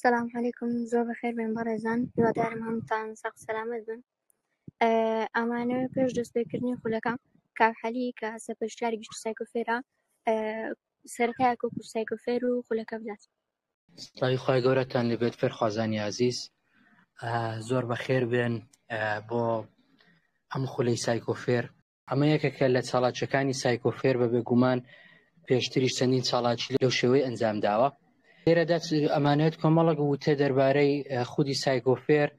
سلام علیکم زۆر بەخێر بێن بەڕێزان هیوادارم هەمووتان ساغ سەلامەت بن ئەمانەوێ پێش دەستپێکردنی خولەکە کاک عەلی کە سەرپەرشتیاری گشتی سایکۆفێرە سەرەتایەک وەکو سایکۆفێر و خولەکە بدات. سڵاوی خوای گەورەتان لێبێت فێرخوازانی ئازیز زۆر بەخێر بێن بۆ ئەم خولەی سایکۆفێر ئەمە یەکێکە لە چاڵاکیەکانی سایکۆفێر بە بێگومان پێشتریش چەندین چاڵاکی لەو شێوەی ئەنجام داوە لێرەدا ئەمانەوێت کۆمەڵک وتە دەربارەی خودی سایکۆفێر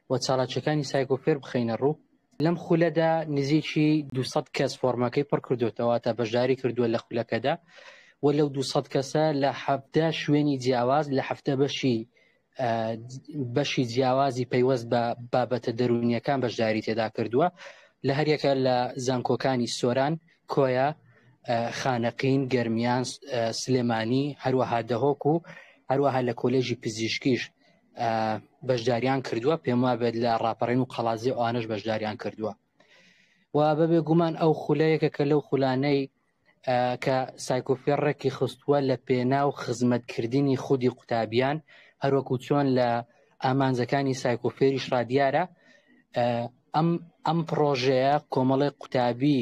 و چاڵاکیەکانی سایکۆفێر بخەینە ڕوو لەم خولەدا نزیکی 200 کەس فۆرمەکەی پڕ کردوتەوە تا بەشداری کردووە لە خولەکەدا و لەو 200 کەسە لە حەفدە شوێنی جیاواز لە حەفتە بەشی بەشی جیاوازی پەیوەست بە بابەتە دەروونیەکان بەشداری تێدا کردووە لە هەریەکە لە زانکۆکانی سۆران کۆیە خانەقین گەرمیان سلێمانی هەروەها دەهۆک و هەروەها لە کۆلێژی پزیشکیش بەشداریان کردووە پێم وابێت لە ڕاپەڕین و قەڵازی ئەوانش بەشداریان کردووە و بەبێ گومان ئەو خولەیەکە کە لەو خولانەی کە سایکۆفێر ڕێکی خستووە لە پێناو خزمەتکردنی خودی قوتابیان هەروەکو چۆن لە ئامانجەکانی سایکۆفێریش ڕادیارە ئەم ئەم پڕۆژەیە کۆمەڵی قوتابی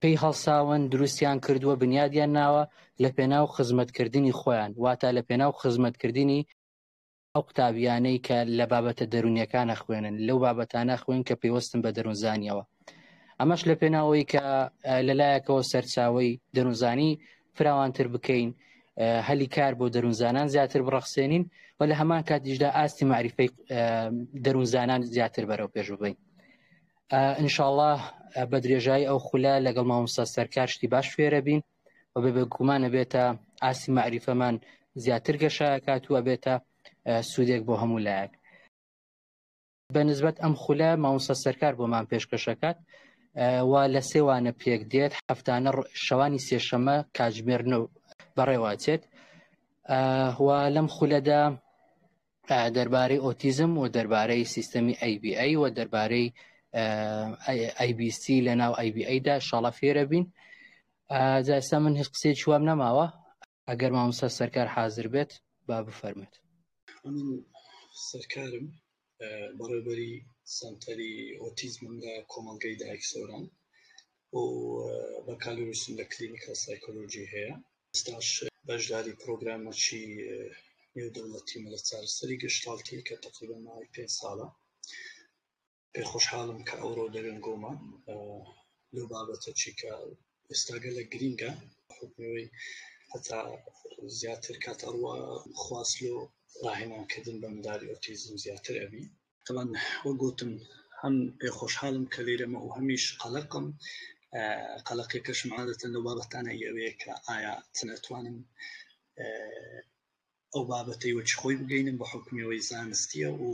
پێی هەڵساون دروستیان کردووە بنیادیان ناوە لە پێناو خزمەتکردنی خۆیان واتە لە پێناو خزمەتکردنی ئەو قوتابیانەی کە لە بابەتە دەروونیەکان ئەخوێنن لەو بابەتانە خوێن کە پەیوەستن بە دەروونزانیەوە ئەمەش لە پێناوەی کە لەلایەکەوە سەرچاوەی دەروونزانی فراوانتر بکەین هەلی کار بۆ دەروونزانان زیاتر بڕەخسێنین و لە هەمان کاتیشدا ئاستی معریفەی دەروونزانان زیاتر بەرەو پێش ببین ئینشاءله بە درێژایی ئەو خولە لەگەڵ مامۆستا سەرکار شتی باش فێرە بین و بە بێگومان ئەبێتە ئاستی مەعریفەمان زیاتر گەشەکات و ئەبێتە سوودێک بۆ هەموو لایەک بە نسبەت ئەم خولە مامۆستا سەرکار بۆمان پێشکەشەکات و لە سێوانە پێک دێت هەفتانە شەوانی سێشەمە کاتژمێر نۆ بەڕێوەچێت و لەم خولەدا دەربارەی ئۆتیزم و دەربارەی سیستەمی ABA و دەربارەی ABC لە ناو ABA دا شاڵە فێرە بین جا ئێستا من هیچ قسەیەکی وام نەماوە ئەگەر مامۆستا سەرکار حاضر بێت با بفەرمێت. ئەمن سەرکارم بەڕێوبەری سەنتەری ئۆتیزمم لە کۆمەڵگەی دایک سۆران و بەکالۆریسم لە clinical psychology هەیە ئێستاش بەشداری پرۆگرامەکی نێودەوڵەتیمە لە چارەسەری گشتاڵتی کە تقریبا ماوەی پێ ساڵە. پێ خۆشحاڵم کە ئەوڕۆ دەرنگۆمە لەو بابەتە چی کە ئێستا گەلە گرینگە حکومەوەی هەتا زیاتر کات ئەڕوا خواست لۆ ڕاهێنانکردن بە منداڵی ئۆتیزم زیاتر ئەبی. تەبعەن وەک گوتم هەم پێ خۆشحاڵم کە لێرەمە و هەمیش قەلەقم قەلەقێکەشم عادەتەن لەو بابەتانە ئەوەیە کە ئایا چەند ئەتوانم ئەو بابەتەی وەکی خۆی بگەینم بە حوکمی ئەوەی زانستیە و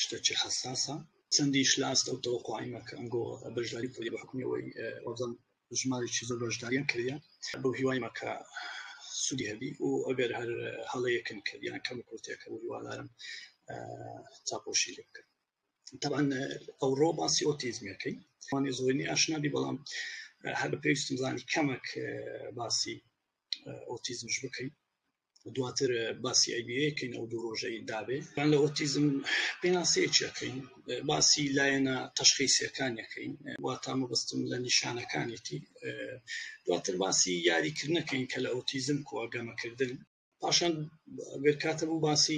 شتەکی حەساسە چەندیش لە ئاست ئەو تەوەقعیمە کە ئەنگۆ بەشداری کردی بە حوکمی ئەوەی وابزانم ژمارێکی زۆر بەشداریان کردیان بەو هیوایمە کە سوودی هەبی و ئەگەر هەر هەڵەیەکن کردیان کەم کورتێکە و هیوادارم چاپۆشی لێ بکەن طبعا ئەوڕۆ باسی ئۆتیزمیەکەی وانی زۆرنی ئاشنابی بەڵام هەر بە پێویستم زانی کەمێک باسی ئۆتیزمش بکەین دواتر باسی ABA کەین ئەو دوو ڕۆژەی دابێ لە ئۆتیزم پێناسەیەکی ئەکەین باسی لایەنە تەشخیسیەکان یەکەین واتا مەبەستم لە نیشانەکانێتی دواتر باسی یاریکردنەکەین کە لە ئۆتیزم کووە گەمەکردن پاشان گەر کاتە بوو باسی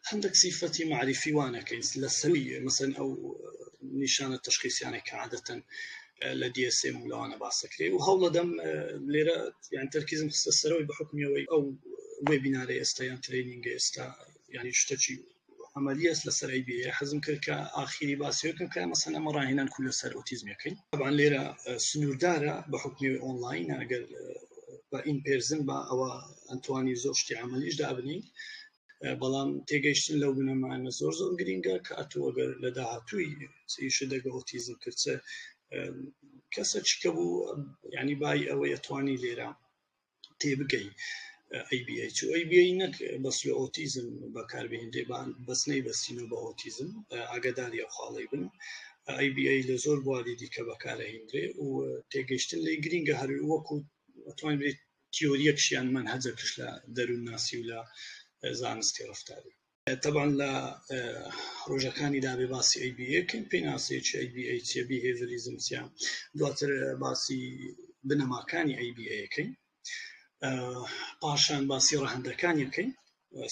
هەندێک سیفەتی معریفی وانەکەین لە سەروی مەسەن ئەو نیشانە تەشخیسیانە کە عادەتەن لە DSM و لەوانە باسەکرێ و هەوڵەدەم لێرە یان تەرکیزم خستە سەرەوەی بە حکومیەوەی ئەو webinar ە ئێستا یان training ە ئێستا ینی شتەکی عملیەس لەسەر ABA حەزم کرد کە ئاخیری باسیەکەم کە مەسەن ئەمە ڕاهێنان کو لەسەر ئۆتیزمەکەی طبعا لێرە سنووردارە بە حکومی ئۆنلاین ئەگەر بە in person بە ئەوە ئەنتوانی زۆر شتی عملیش دابنین بەڵام تێگەیشتن لەو بنەمانە زۆر زۆر گرینگە کە ئەتوو ئەگەر لە داهاتووی ئیشە دەگە ئۆتیزم کرد چ کەسە چیکە بوو ینی بای ئەوەی ئەتوانی لێرە تێبگەی ABA چ ABA نەک بەس لە ئۆتیزم بەکاربهێنرێ بەس نەیبەستینەوە بە ئۆتیزم ئاگاداری ئەو خاڵەی بن ABA لە زۆر بواری دیکە بەکارەهێنرێ و تێگەیشتن لی گرینگە هەر وەکو ئەتوانین بێت تیۆریەکشیان مەنهەجەکش لە دەروونناسی و لە زانستی ڕفتاری. تەبعەن لە ڕۆژەکانی دابێ باسی ABA کەین، پێناسەیەکی ABA چیە، behaviorism چیە، دواتر باسی بنەماکانی ABA کەین، پاشان باسی ڕەهەندەکانی بکەین،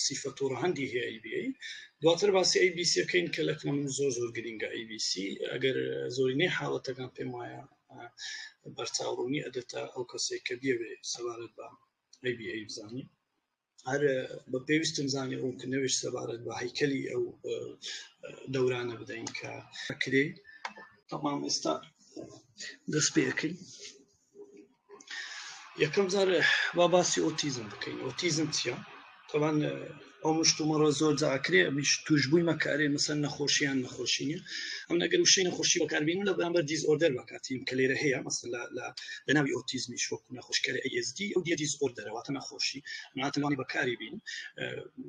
سیفەت و ڕەهەندی هەیە ABA، دواتر باسی ABC کەین کە لە من زۆر زۆر گرنگە ABC. ئەگەر زۆرینەی حاڵەتەکان پێم وایە بەرچاوڕوونی ئەدێتە ئەو کەسێک کە بیەوێ سەبارەت بە ABA بزانی. هەر بە پێویستم زانی ڕوونکردنەوەش سەبارەت بە هەیکەلی ئەو دەورانە بدەین کە کرێ. تەمام، ئێستا دەست پێ ئەکەین. یەکەم جار با باسی ئۆتیزم بکەین. ئۆتیزم چییە؟ تەبان ئەو مشتومەڕە زۆر جاکرێ ئەمیش توشبووی مەکارێ مەسەن نەخۆشیان نەخۆشی نیە. ئەم ئەگەر وشەی نەخۆشی بەکاربینم لە بەرامبەر disorder بەکاتیم کە لێرە هەیە، مەسەن لە لە ناوی ئۆتیزمیش وەکو نەخۆشکەرە ASD، ئەو دیە disorder ە، واتە نەخۆشی ماتەوانی بەکاری بین.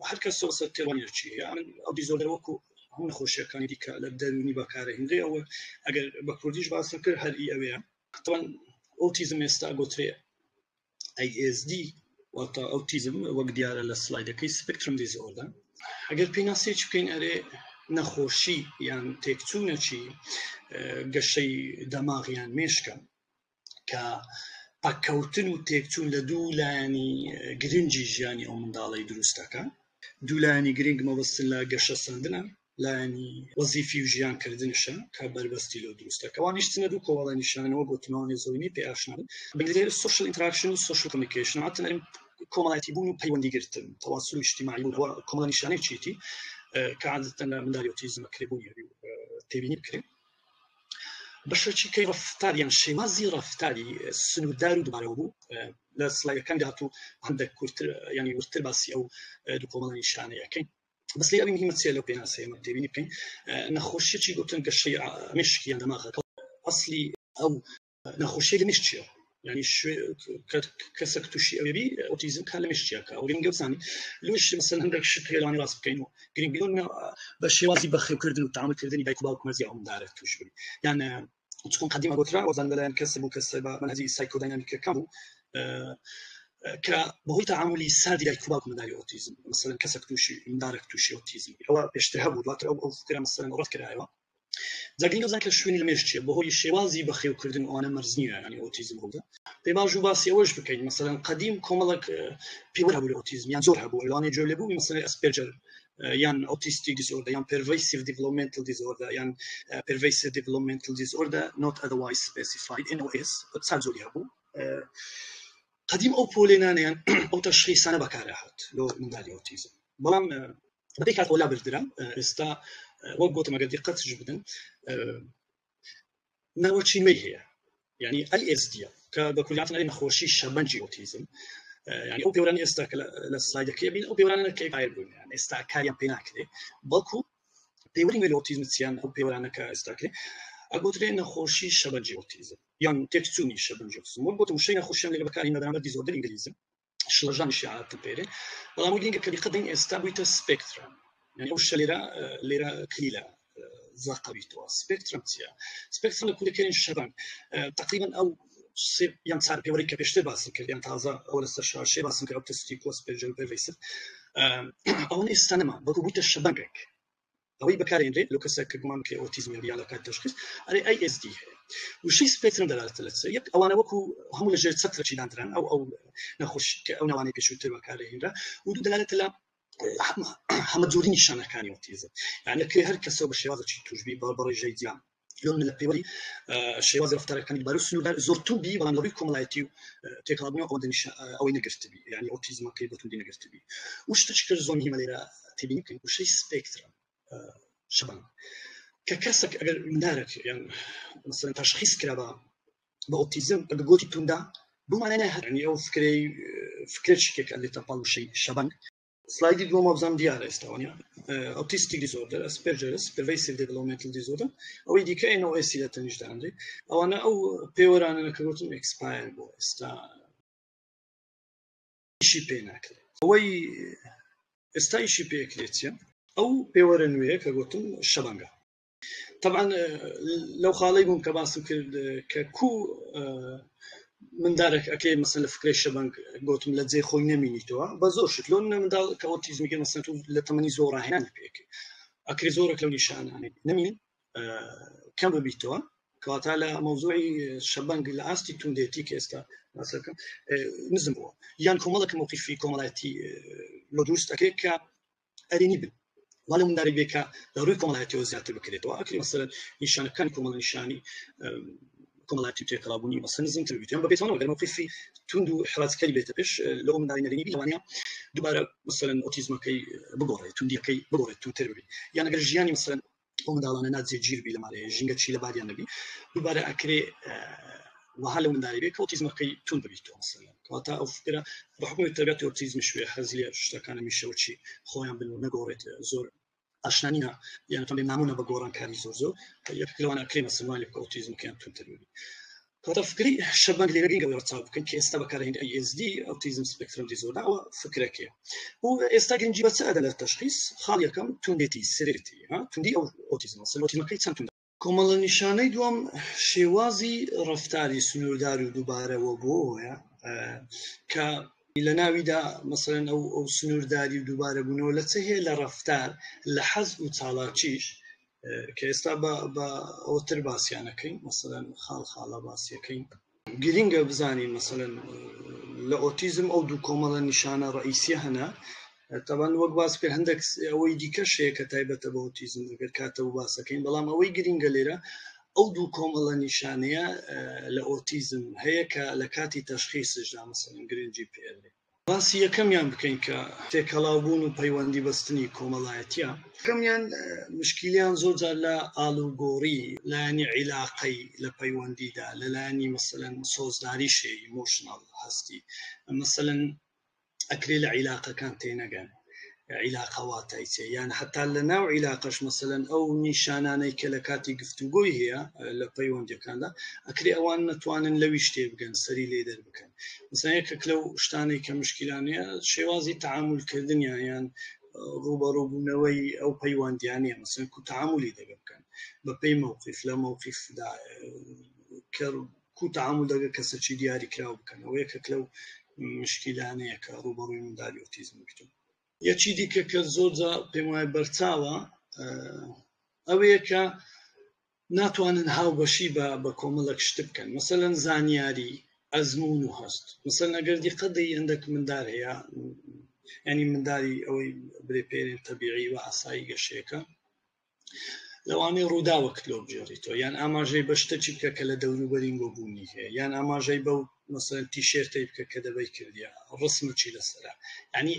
هەر کەس سەر تێڕوانینە چی هەیە. من ئەو disorder وەکو هەموو نەخۆشیەکانی دیکە لە دەروونی بەکارهێنرێ. ئەوە ئەگەر بە کوردیش باسم کرد هەر ئی ئەوەیە. طبعا ئۆتیزم ئێستا گوترێ ASD، واتە ئۆتیزم وەک دیارە لە سلایدەکەی spectrum disorder. ئەگەر پێناسەیەکی بکەین، ئەرێ نەخۆشی یان تێکچوونەکی گەشەی دەماغ یان مێشکە کە پەککەوتن و تێکچوون لە دوو لایەنی گرنگی ژیانی ئەو منداڵەی دروستەکە. دوو لایەنی گرنگ مەبەستن لە گەشەسەندنە، لایەنی وەزیفی و ژیان کردنشە کە بەربەستی لۆ دروستە. ئەوانیش چنە؟ دوو کۆمەڵە نیشانەوە گوتمەوانێ زۆرینەی پێ ئاشنا بن، بە social interaction و social communication، عادەتەن کۆمەڵایەتی بوون و پەیوەندی گرتن، تواصل اجتماعی بوون. کۆمەڵە نیشانەی چیتی کە عادەتەن لە منداڵی ئۆتیزم کرێ بوونی هەبی و تێبینی بکرێ؟ بەشێکی کەی ڕەفتار یان شێوازی ڕەفتاری سنووردار و دووبارەوە بوو. لە سلایدەکان داهاتوو هەندێک کورتر ینی ورتر باسی ئەو دوو کۆمەڵە نیشانەیەکەین. بەس لێ ئەوی مهمە چیە لەو پێناسەیە تێبینی بکەین؟ نەخۆشیی گوتن گەشەی مشک یان دەماغەکە، ئەسلی ئەو نەخۆشی لە مشکیە، یعنی کەسێک تووشی ئەوێبی ئۆتیزم کار لە مشکیەکە. ئەو گرنگە بزانین لەوش مەسەلەن هەندێک شت هەیە ڕاست بکەین و گرنگ بە شێوازی بەخێوکردن و تەعامولکردنی دایک و باوک مەرجی ئەو مندارە تووش بووی یان چون قەدیمە گوترا وەزان لەلایەن کەس بوو کەس بە مەنهەجی سایکۆداینامیکەکان بوو کە بەهۆی تەعامولی ساردی دایک و باوک منداری ئۆتیزم، مەسەلەن کەسێک تووشی مندارێک تووشی ئۆتیزم، ئەوە پێشتر هەبوو، دواتر ئەو فکرە مەسەلەن ڕەت کرایەوە. جا گرنگە بزانین کە شوێنی لە مێشک چییە، بەهۆی شێوازی بەخێوکردن ئەوانە مەرج نییە یعنی ئۆتیزم ڕوودا. پێ باش و باسی ئەوەش بکەین، مەسەلەن قەدیم کۆمەڵێک پێوەر هەبوو لە ئۆتیزم یان زۆر هەبوو، لەوانەیە گوێ لێ بوو، مەسەلەن ئەسپێرجەر یان autistic disorder یان pervasive developmental disorder یان pervasive developmental disorder not otherwise specified NOS، چار جۆری هەبوو. قەدیم ئەو پۆلێنانیان ئەو تەشخیصانە بەکارهات لۆ مندالی ئۆتیزم، بەڵام بەپێی کات لا بردرا. ئێستا وەک گوتم ئەگەر دیقەتش بدەن ناوەچی نوێی هەیە، یعنی ASD کە بە کوردیاتن نەخۆشی شەبەنجی ئۆتیزم. یعنی ئەو پێوەرانە ئێستا کە لە سلایدەکەی بین، ئەو پێوەرانە کە expire بوون، یعنی ئێستا کاریان پێ ناکرێ، بەڵکو پێوەری نوێ لە ئۆتیزم چیان؟ ئەو پێوەرانە کە ئێستا کرێ ئەگوترێ نەخۆشی شەبەنجی ئۆتیزم یان تێکچوونی شەبەنجی ئۆتیزم. وەک گوتم وشەی نەخۆشیان لێ بەکاری بەرامبەر disorder ئینگلیزم شڵەژانی شیعات پێرێ، بەڵام گرنگە کە دیقەت دەین ئێستا بوویتە spectrum، یعنی ئەو شە لێرە لێرە کلیلە زەقەویتەوە. spectrum چییە؟ spectrum لە کوردەکەین شەبەنگ. تقریبا ئەو سێ یان چار پێوەری کە پێشتر باسم کرد یان تازە ئەو لەسەر شاشێ باسم کرد، autistic و ئەسپێرجەر و pervasive، ئەوە ئێستا نەما، بەڵکو بوویتە شەبەنگێک. ئەوەی بەکارێنرێت لەو کەسە کە گومان بکرێ ئۆتیزم یان لە کات تەشخیص ئەرێ ASD هەیە. وشەی spectrum دەلالەتە لە چ؟ یەک ئەوانە وەکو هەموو لە ژێر چەترێکی داندران ئەو نەخۆش کە ئەو ناوانەی پێشووتر بەکارهێنرا، و دوو دەلالەتە لە هەمە جۆری نیشانەکانی ئۆتیزم، یعنی کرێ هەر کەسەوە بە شێوازێکی تووشبی بە ڕێژەی جیا، لۆن لە پێوەری شێوازی ڕەفتارەکانی بارو سنووردار زۆر توندی، بەڵام لە ڕووی کۆمەڵایەتی و تێکەڵبوون ئەوەندە ئەوەی نەگرتبی، یعنی ئۆتیزمەکەی بە توندی نەگرتبی. و شتێکی کە زۆر مهمە لێرە تێبینی بکەین، وشەی spectrum شەبەنگ، کە کەسێک ئەگەر مندارێک یان مثلا تەشخیص کرا بە ئۆتیزم، ئەگە گۆتی توندا بۆ مانای نایە، یعنی ئەو فکرەی فکرێکی کە لێتە پاڵ وشەی شەبەنگ. سلایدی دووەم وابزانم دیارە ئێستا وانە؟ autistic disorder، Asperger's، pervasive developmental disorder، ئەوەی دیکە NOS لە تەنیشت دانرێ. ئەوانە ئەو پێوەرانە کە گوتم expire بۆ، ئێستا ئیشی پێ ناکرێت. ئەوەی ئێستا ئیشی پێکرێت چیە؟ ئەو پێوەرە نوێیە کە گوتم شەبەنگە. طبعا لەو خاڵەی بووم کە باسم کرد کە کو مندارێک ئەکرێ مەسەن لە فکرەی شەبەنگ گوتم لە جێ خۆی نەمینیتەوە بە زۆر شت لۆ منە منداڵ کە ئۆتیزمیگە مەسەن تو لە تەمەنی زۆر ڕاهێنانی پێکرد ئەکرێ زۆرێک لەو نیشانانەی نەمینن کەم ببیتەوە کەواتە لە مەوزوعی شەبەنگ لە ئاستی توندێتی کە ئێستا باسەکەم نزم بووە یان کۆمەڵێک مەوقیفی کۆمەڵایەتی لۆ دروست ئەکرێت کە ئەرێنی بن وا لەو مندارێک بێ کە لە ڕووی کۆمەڵایەتیەوە زیاتر بکرێتەوە ئەکرێ مەسەلەن نیشانەکانی کۆمەڵ نیشانی کۆمەڵایەتی و تێکەڵابوونی مەسەلەن نزمتر بێت یان بە پێچەوانەوە گەر مەوقیفی توند و ئیحراجکەری بێتە پێش لەو منداری نەرێنی بی لەوانەیە دووبارە مەسەلەن ئۆتیزمەکەی بگۆڕێت توندیەکەی بگۆڕێت توندتر ببێت یان ئەگەر ژیانی مەسەلەن ئەو منداڵانە ناجێگیر بی لە ماڵێ ژینگە چی لەباریان نەبی دووبارە ئەکرێ وەها لەو منداڵی بێ کە ئۆتیزمەکەی توند ببیتەوە مەسەلەن کەواتە ئەو فکرە بە حوکمی تەبیعەتی ئۆتیزمیش بێ حەزی لە شتەکان هەمیشە وەکی خۆیان بن و نەگۆڕێت زۆر ئاشنا نینە یان تۆ نامونە بە گۆڕانکاری زۆر زۆر یەک لەوانە ئەکرێ مەسەلەن وان لێ بکە ئۆتیزمەکەیان توندتر ببی. کەواتە فکری شەبەنگ لێرە گرنگە ڕەچاو بکەین کە ئێستا بەکارهێنی ASD autism spectrum disorder ئەوە فکرەکەیە و ئێستا گرنگی بە چ ئەدەن لە تەشخیص خاڵ یەکەم توندێتی severity توندی ئەو ئۆتیزم ئۆتیزمەکەی چەند توندە. کۆمەڵە نیشانەی دووەم شێوازی ڕەفتاری سنووردار و دووبارەوەبووەوەیە کە لە ناویدا مەسەلەن ئەو ئەو سنوورداری و دووبارەبوونەوە لە چ هەیە لە ڕەفتار لە حەز و چالاکیش کە ئێستا بە ئەوتر باسییانەکەین مەسەلەن خاڵ خاڵە باسیەکەین. گرینگە بزانین مەسەلەن لە ئۆتیزم ئەو دوو کۆمەڵە نیشانە ڕئیسیە هەنە تەبان وەک باس کرد هەندێک ئەوەی دیکەش هەیە کە تایبەتە بە ئۆتیزم ئەگەر کاتە و باسەکەین بەڵام ئەوەی گرینگە لێرە ئەو دوو کۆمەڵە نیشانەیە لە ئۆتیزم هەیە کە لە کاتی تەشخیصشدا مەسەلەن گرنگی پێدرێ. باسی یەکەمیان بکەین کە تێکەڵاوبوون و پەیوەندی بەستنی کۆمەڵایەتیە. یەکەمیان مشکیلیان زۆر جار لە ئاڵوگۆڕی لایەنی عیلاقەی لە پەیوەندیدا لە لایەنی مەسەلەن سۆزداریش هەیە emotional هەستی مەسەلەن ئەکرێ لە عیلاقەکان تێنەگەن عیلاقە واتای چێ یان حتا لە ناو عیلاقەش مەسەلەن ئەو نیشانانەی کە لە کاتی گفتوگۆی هەیە لە پەیوەندیەکاندا ئەکرێ ئەوان نەتوانن لەویش تێبگەن سەری لێ دەربکەن مەسەلەن یەکێک لەو شتانەی کە مشکیلانەیە شێوازی تەعامولکردنیان یان ڕووبەڕووبوونەوەی ئەو پەیوەندیانەیە مەسەلەن کو تەعامولی دەگە بکەن بەپێی مەوقیف لە مەوقیفدا کە کو تەعامول دەگە کەسەکی دیاریکراو بکەن ئەوە یەکێک لەو مشکیلانەیە کە ڕووبەڕووی مندالی ئۆتیزم بکەن. یەکی دیکە کە زۆر جا پێم وایە بەرچاوە ئەوەیە کە ناتوانن هاوبەشی بە بە کۆمەڵێک شت بکەن مەسەلەن زانیاری ئەزموون و هەست مەسەلەن ئەگەر دیقەت دەی هەندێک مندار هەیە ینی منداری ئەوەی برێ پێرێن تەبیعی و ئاسایی گەشەیەکە لەوانەیە ڕووداوەکت لۆ بگێڕیتەوە یان ئاماژەی بە شتەکی بکە کە لە دەوروبەرینگۆ بوونی هەیە یان ئاماژەی بەو مەسەلەن تیشێرتەی بکە کە دەبەی کردیە ڕسمەکی لەسەرە ینی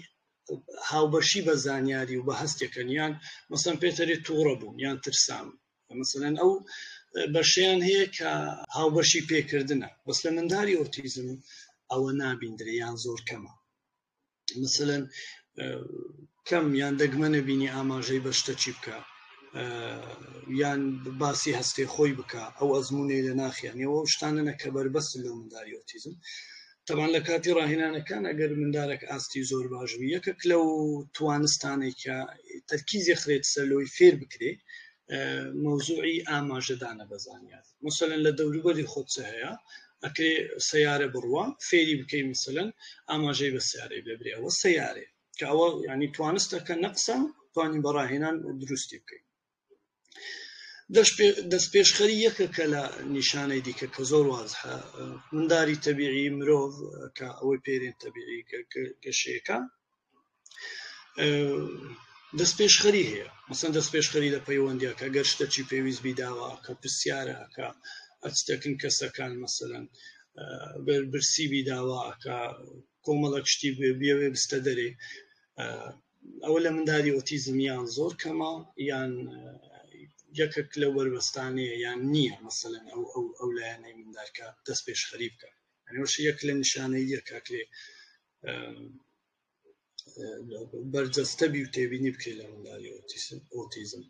هاوبەشی بە زانیاری و بە هەستێکەن یان مەسەن پێتەرێ تووڕە بووم یان ترسام مەسەلەن ئەو بەشیان هەیە کە هاوبەشی پێکردنە بەس لە منداری ئۆتیزم ئەوە نابیندرێ یان زۆر کەمە مەسەلەن کەم یان دەگمەنە بینی ئاماژەی بە شتەکی بکە یان باسی هەستێ خۆی بکە ئەو ئەزمونەی لە ناخیان ئەوە شتانە نەکە بەربەست لەو منداری ئۆتیزم تەبان لە کاتی ڕاهێنانەکان ئەگەر مندارێک ئاستی زۆر باش بی یەکێک لەو توانستانەی کە تەرکیزی خرێت سەر لۆی فێر بکرێ مەوزوعی ئاماژەدانە بە زانیار مەسەلەن لە دەوروبەری خۆت چ هەیە ئەکرێ سیارە بڕوا فێری بکەی مەسەلەن ئاماژەی بە سیارەی بێ برێ ئەوە سیارێ کە ئەوە ینی توانستەکە نەقسە توانین بە ڕاهێنان دروستی بکەین دەستپێشخەری یەکێکە لە نیشانەی دیکە کە زۆر وازحە منداری تەبیعی مرۆڤ کە ئەوەی پێرێن تەبیعی گەشەیەکە دەستپێشخەری هەیە مەسەن دەستپێشخەری لە پەیوەندیەکە گەر شتەکی پێویست بی داوا کە پرسیارە کە ئەچتەکن کەسەکان مەسەلەن گەر برسی بی داوا کە کۆمەڵێک شتی بێوێ بستە دەرێ ئەوە لە منداری ئۆتیزم یان زۆر کەمە یان یەکێک لەو بەربەستانەیە یان نییە مەسەلەن ئەو ئەو ئەو لایەنەی مندارکە دەست پێشخەری بکە ئەوەش یەک لە نیشانەی یەکاکرێ بەرجەستە بی و تێبینی بکەی لە منداری ئۆتیزم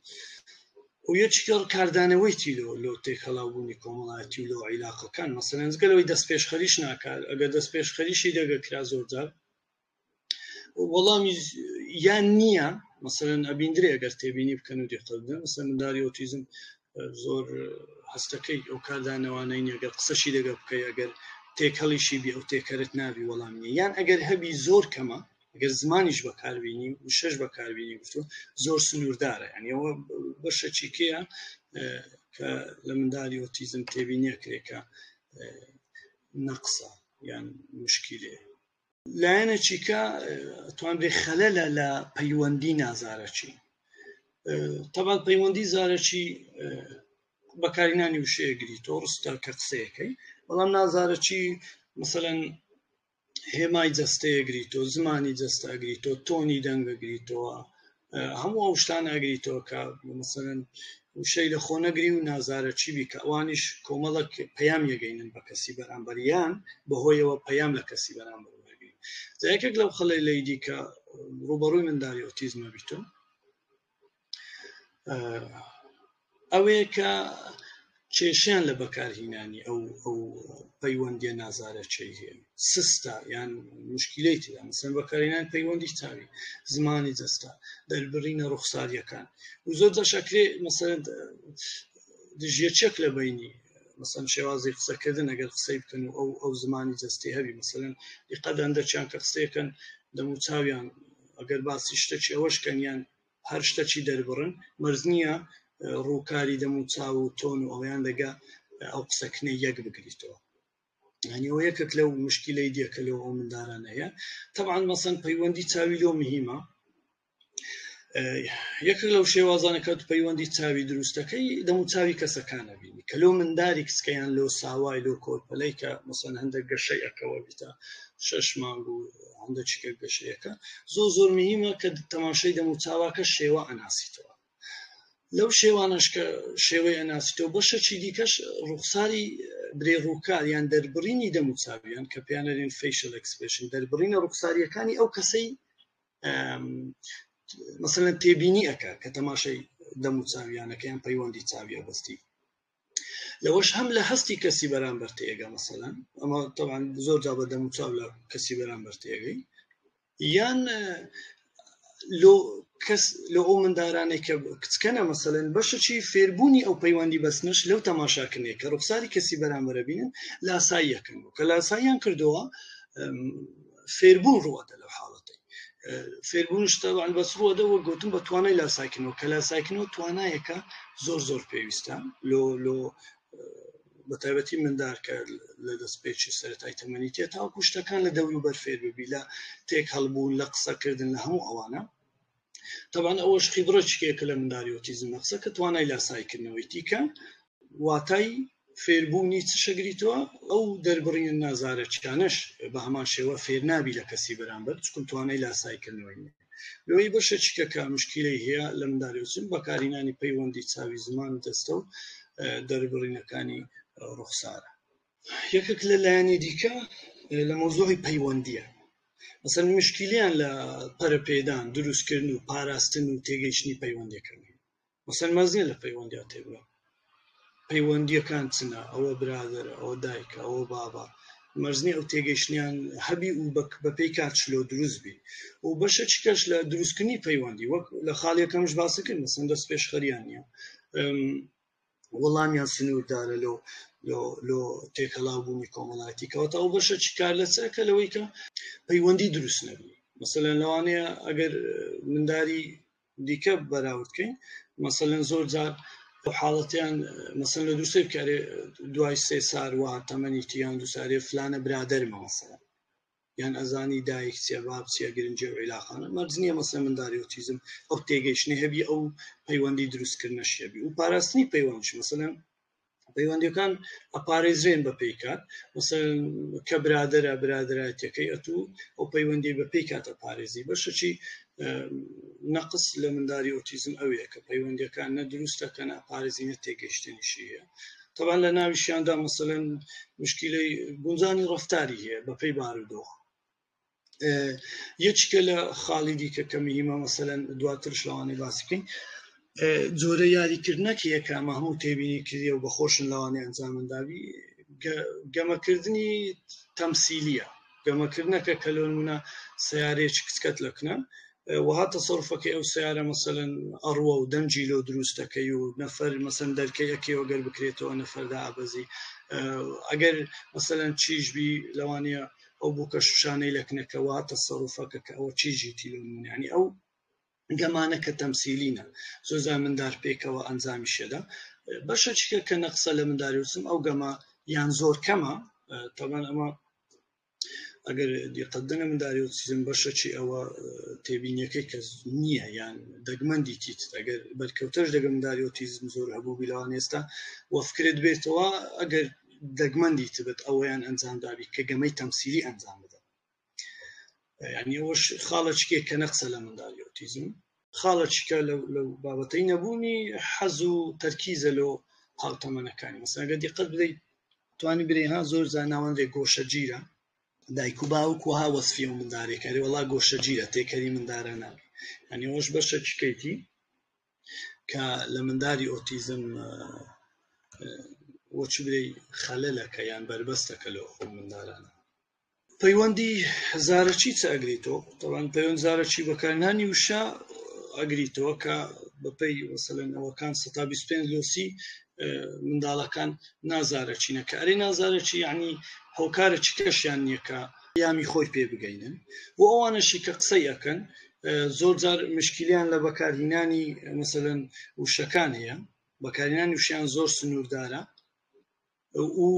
و یەکیکە کاردانەوەی چی لۆ لۆ تێکەڵاوبوونی کۆمەڵایەتی و لۆ عیلاقەکان مەسەلەن جگە لەوەی دەستپێشخەریش ناکات ئەگەر دەستپێشخەریشی دەگەکرا زۆرجار وەڵامی یان نییە مەسەلەن ئەبیندرێ ئەگەر تێبینی بکەن و دیقەت بدەن مەسەلەن منداری ئۆتیزم زۆر هەستەکەی ئەو کاردانەوانەی نیە گەر قسەشی دەگە بکەی ئەگەر تێکەڵیشی بی ئەو تێکەرت نابی وەڵام نیە یان ئەگەر هەبی زۆر کەمە ئەگەر زمانیش بەکاربینی وشەش بەکاربینی گفتو زۆر سنووردارە یعنی ئەوە بەشەکیکەیە کە لە مندالی ئۆتیزم تێبینیە کرێکە نەقسە یان مشکیلەیە لایەنێکی کە توانرێ خەلەلە لە پەیوەندی نازارەکی تەبان پەیوەندی زارەکی بەکارینانی وشەیەگری تۆ ڕستە کە قسەیەکەی بەڵام نازارەکی مثلەن هێمای جەستەیەگری تۆ زمانی جەستە ئەگری تۆ تۆنی دەنگەگریتەوە هەموو ئەو شتانە ئەگریتەوە کە مەسەلەن وشەی لە خۆ نەگری و نازارە چی بی کە ئەوانیش کۆمەڵک پەیام یەگەینن بە کەسی بەرامبەر یان بەهۆیەوە پەیام لە کەسی بەرامبەر وەرگری. جا یەکێک لەو خەلەلەی دی کە ڕووبەڕووی منداڵی ئۆتیزمە بیتۆ ئەوەیە کە کێشیان لە بەکارهینانی ئەو ئەو پەیوەندیە نازارەکەی هەیە سستە یان مشکلەی تێدا مەسەن بەکارهێنان پەیوەندی چاوی زمانی جەستە دەربڕینە ڕوخساریەکان و زۆر جاش ئەکرێ مەسەن دژیەچێک لە بینی مەسەن شێوازی قسەکردن ئەگەر قسەی بکەن و ئەو ئەو زمانی جەستی هەبی مەسەلەن دیقەت هەندێکیان کە قسەیەکەن دەم و چاویان ئەگەر باسی شتێکی ئەوەش کەن یان هەر شتەکی دەربڕن مەرج نییە ڕووکاری دەم و چاو و تۆن و ئەویان دەگا ئەو قسەکنەی یەک بگریتەوە یعنی ئەوە یەکێک لەو مشکلەی دیە کە لەو ئەو مندارانە هەیە طبعا مەسەن پەیوەندی چاوی لۆ مهمە یەکێک لەو شێوازانە کە پەیوەندی چاوی دروستەکەی دەم و چاوی کەسەکانە بینی کە لۆ منداری کچکەیان لۆ ساوای لۆ کۆرپەلەی کە مەسەن هەندێک گەشەی ئەکەوە بیتە شەش مانگ و هەندێک چیکە گەشەیەکە زۆر زۆر مهمە کە تەماشای دەم و چاواکە شێوە ئەناسیتەوە لەو شێوانەش کە شێوەی ئەناسیتەوە بەشەکی دیکەش ڕوخساری برێ ڕووکار یان دەربڕینی دەم و چاویان کە پێیانەرێن facial expression دەربڕینە ڕوخساریەکانی ئەو کەسەی مەسەلەن تێبینی ئەکا کە تەماشای دەم و چاویانەکەیان پەیوەندی چاویە بەستی لەوەش هەم لە هەستی کەسی بەرامبەر تێگە مەسەلەن ئەمە طبعا زۆر جا بە دەم و چاو لە کەسی بەرامبەر تێگەی یان لۆ کەس لۆ ئەو مندارانەی کە کچکەنە مەسەلەن بەشەکی فێربوونی ئەو پەیوەندی بەستنەش لەو تەماشاکردنەیە کە ڕوخساری کەسی بەرامبەرە بینن لاساییەکەن کە لاساییان کردەوە فێربوون ڕوەدە لەو حاڵەتەی فێربوونش تەبعەن بەس ڕوەدە وەک گوتم بە توانای لاسایکردنەوە کە لاسایکردنەوە توانایەکە زۆر زۆر پێویستە لۆ لۆ بە تایبەتی مندار کە لە دەستپێکی سەرەتای تەمەنی تێ تاوەکو شتەکان لە دەوروبەر فێر ببی لە تێک هەڵبوون لە قسەکردن لە هەموو ئەوانە تەبان ئەوەش خیبڕەچکێکە لە منداری ئۆتیزم نەقسە کە توانای لاسایکردنەوەی تیکە واتای فێربوونی چ شەگریتەوە ئەو دەربڕینە نازارەکیانەش بە هەمان شێوە فێر نابی لە کەسی بەرامبەر چکم توانای لاسایکردنەوەی نیە لۆی بەشە چکە کە مشکیلەی هەیە لە منداری ئۆتیزم بەکارهێنانی پەیوەندی چاوی زمان و دەستە و دەربڕینەکانی ڕوخسارە یەکێک لە لایەنی دیکە لە مەوزوعی پەیوەندیە مەسەن مشکیلیان لە پەرەپێدان دروستکردن و پاراستن و تێگەیشتنی پەیوەندیەکان مەسەن مەزنە لە پەیوەندیا تێبگا پەیوەندیەکان چنە ئەوە برادەرە ئەوە دایکە ئەوە بابە مەرزنی ئەو تێگەیشتنیان هەبی و بەپێی کات چلۆ دروست بی و بەشە چکەش لە دروستکردنی پەیوەندی وەک لە خاڵیەکەمش باسی کرد مەسەن دەست پێشخەریان نییە وەڵامیان سنووردارە لۆ لۆ لۆ تێکەڵاو بوونی کۆمەڵایەتی کەواتە ئەو بەشە چی کار لە چەکە لەوەی کە پەیوەندی دروست نەبی مەسەلەن لەوانەیە ئەگەر منداری دیکە بەراورد کەین مەسەلەن زۆر جار ئەو حاڵەتیان مەسەن لە دووسێ بکارێ دوای سێ سار وە تەمەنی تیان دووسارێ فلانە برادەرمە مەسەلەن یان ئەزانی دایک چیە باب چیە گرنگی و عیلاقانە مەرج نییە مەسەلەن منداری ئۆتیزم ئەو تێگەیشتنی هەبی ئەو پەیوەندی دروستکردنەش هەبی و پاراستنی پەیوەندیش مەسەلەن پەیوەندیەکان ئەپارێزرێن بە پێی کات مەسەلەن کە برادەرە برادەرایەتیەکەی ئەتوو ئەو پەیوەندی بە پێی کات ئەپارێزی بەشەکی نەقس لە منداری ئۆتیزم ئەوەیە کە پەیوەندیەکان نە دروستە کە ناپارێزی نە تێگەیشتنیشی هەیە تەبان لە ناویشیاندا مەسەلەن مشکیلەی گونجانی ڕەفتاری هەیە بە پێی بارودۆخ یەکێکە لە خاڵی دیکە کە مهمە مەسەلەن دواترش لەوانەیە باسی بکەین جۆرە یاریکردنەک هەیە کە ئەمە هەموو تێبینی کردیە و بەخۆشن لەوانەیە ئەنجامندابی گەمەکردنی تەمسیلیە گەمەکردنەکە کە لۆ نمونە سیارەیەکی کچکەت لەکنە وەها تەسەروفەکەی ئەو سیارە مەسەلەن ئەڕوە و دەنگی لۆ دروست دەکەی و نەفەر مەسەن دەرکەی ئەکەیەوە گەر بکرێتەوە نەفەردا ئابەزی. ئەگەر مەسەلەن چیش بی لەوانەیە ئەو بووکە شوشانەی لەکنەکەوە تەسەروفەکە کە ئەوە چیژیتی لۆ نمونە یعنی ئەو گەمانە کە تەمسیلینە زۆر جار مندار پێکەوە ئەنجامی شێدا بەشە چیکە کە نەقسە لە منداری وسم ئەو گەمە یان زۆر کەمە تەبان ئەمە ئەگەر دیقەت دەنە منداری ئۆتیزم بەشەکی ئەوە تێبینیەکەی کە نییە یان دەگمەن دیتیت ئەگەر بەرکەوتەش دەگە منداری ئۆتیزم زۆر هەبوو بیلوان ئێستا وەفکرت بێتەوە ئەگەر دەگمەن دیتبێت ئەوەیان ئەنجام دابی کە گەمەی تەمسیلی ئەنجام بدەن یعنی ئەوەش خاڵەچکێک کە نەقسە لە منداڵی ئۆتیزم خاڵەچکە لەو بابەتەی نەبوونی حەز و تەرکیزە لۆ هاوتەمەنەکانی مەسەلەن گەر دیقەت بدەیت توانی برێ ها زۆر جار ناوەندێک گۆشەگیرە دایک و باوک وەها وەسفی ئەو مندارێک ئەرێ وەڵا گۆشەگیرە تێکەری مندارە نابی یعنی ئەوەش بەشەکیکەیتی کە لە منداری ئۆتیزم وەچ برێ خەلەلەکە یان بەربەستەکە لۆ خۆ مندارانە پەیوەندی زارەکی چ ئەگریتەوە؟ تەوان پەیوەند زارەکی بەکارهێنانی وشە ئەگریتەوە کە بەپێی مەسەلەن ئەوەکان 125 لۆسی منداڵەکان نازارەچینە کە ئەرێ نازارەکی یعنی هۆکارە چ کەشیان نییە کە یامی خۆی پێ بگەینن بۆ ئەوانەشی کە قسەی ئەکەن زۆر جار مشکلیان لە بەکارهینانی مەسەلەن وشەکان هەیە بەکارهێنانی وشیان زۆر سنووردارە و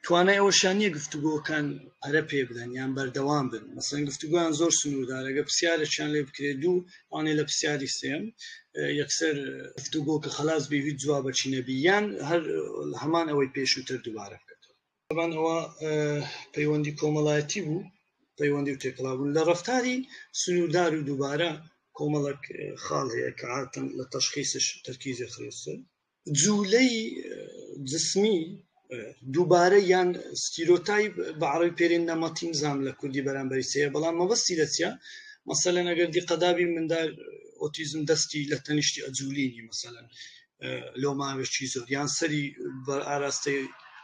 توانای ئەوەشیان نییە گفتوگۆکان پەرە پێ بدەن یان بەردەوام بن مەسەن گفتوگۆیان زۆر سنووردارە گە پرسیارێکیان لێ بکرێت دوو ئەوانەی لە پرسیاری سێم یەکسەر گفتوگۆ کە خلاص بی هیچ جوابەکی نەبی یان هەر هەمان ئەوەی پێشووتر دووبارە بکەێتەوە طبعا ئەوە پەیوەندی کۆمەڵایەتی بوو پەیوەندی و تێکەڵابوون لە ڕەفتاری سنووردار و دووبارە کۆمەڵک خاڵ هەیە کە عادەتەن لە تەشخیصش تەرکیزی خرێسن جوولەی جسمی دووبارە یان stereotype بە عەرەبی پێرێن نەمەتی نزام لە کوردی بەرامبەری چیە بەڵام مەبەستی لە چیە مەسەلەن ئەگەر دیقەدابی مندار ئۆتیزم دەستی لە تەنیشتی ئەجولینی مەسەلەن لۆ ماوێکی زۆر یان سەری بە ئاراستەی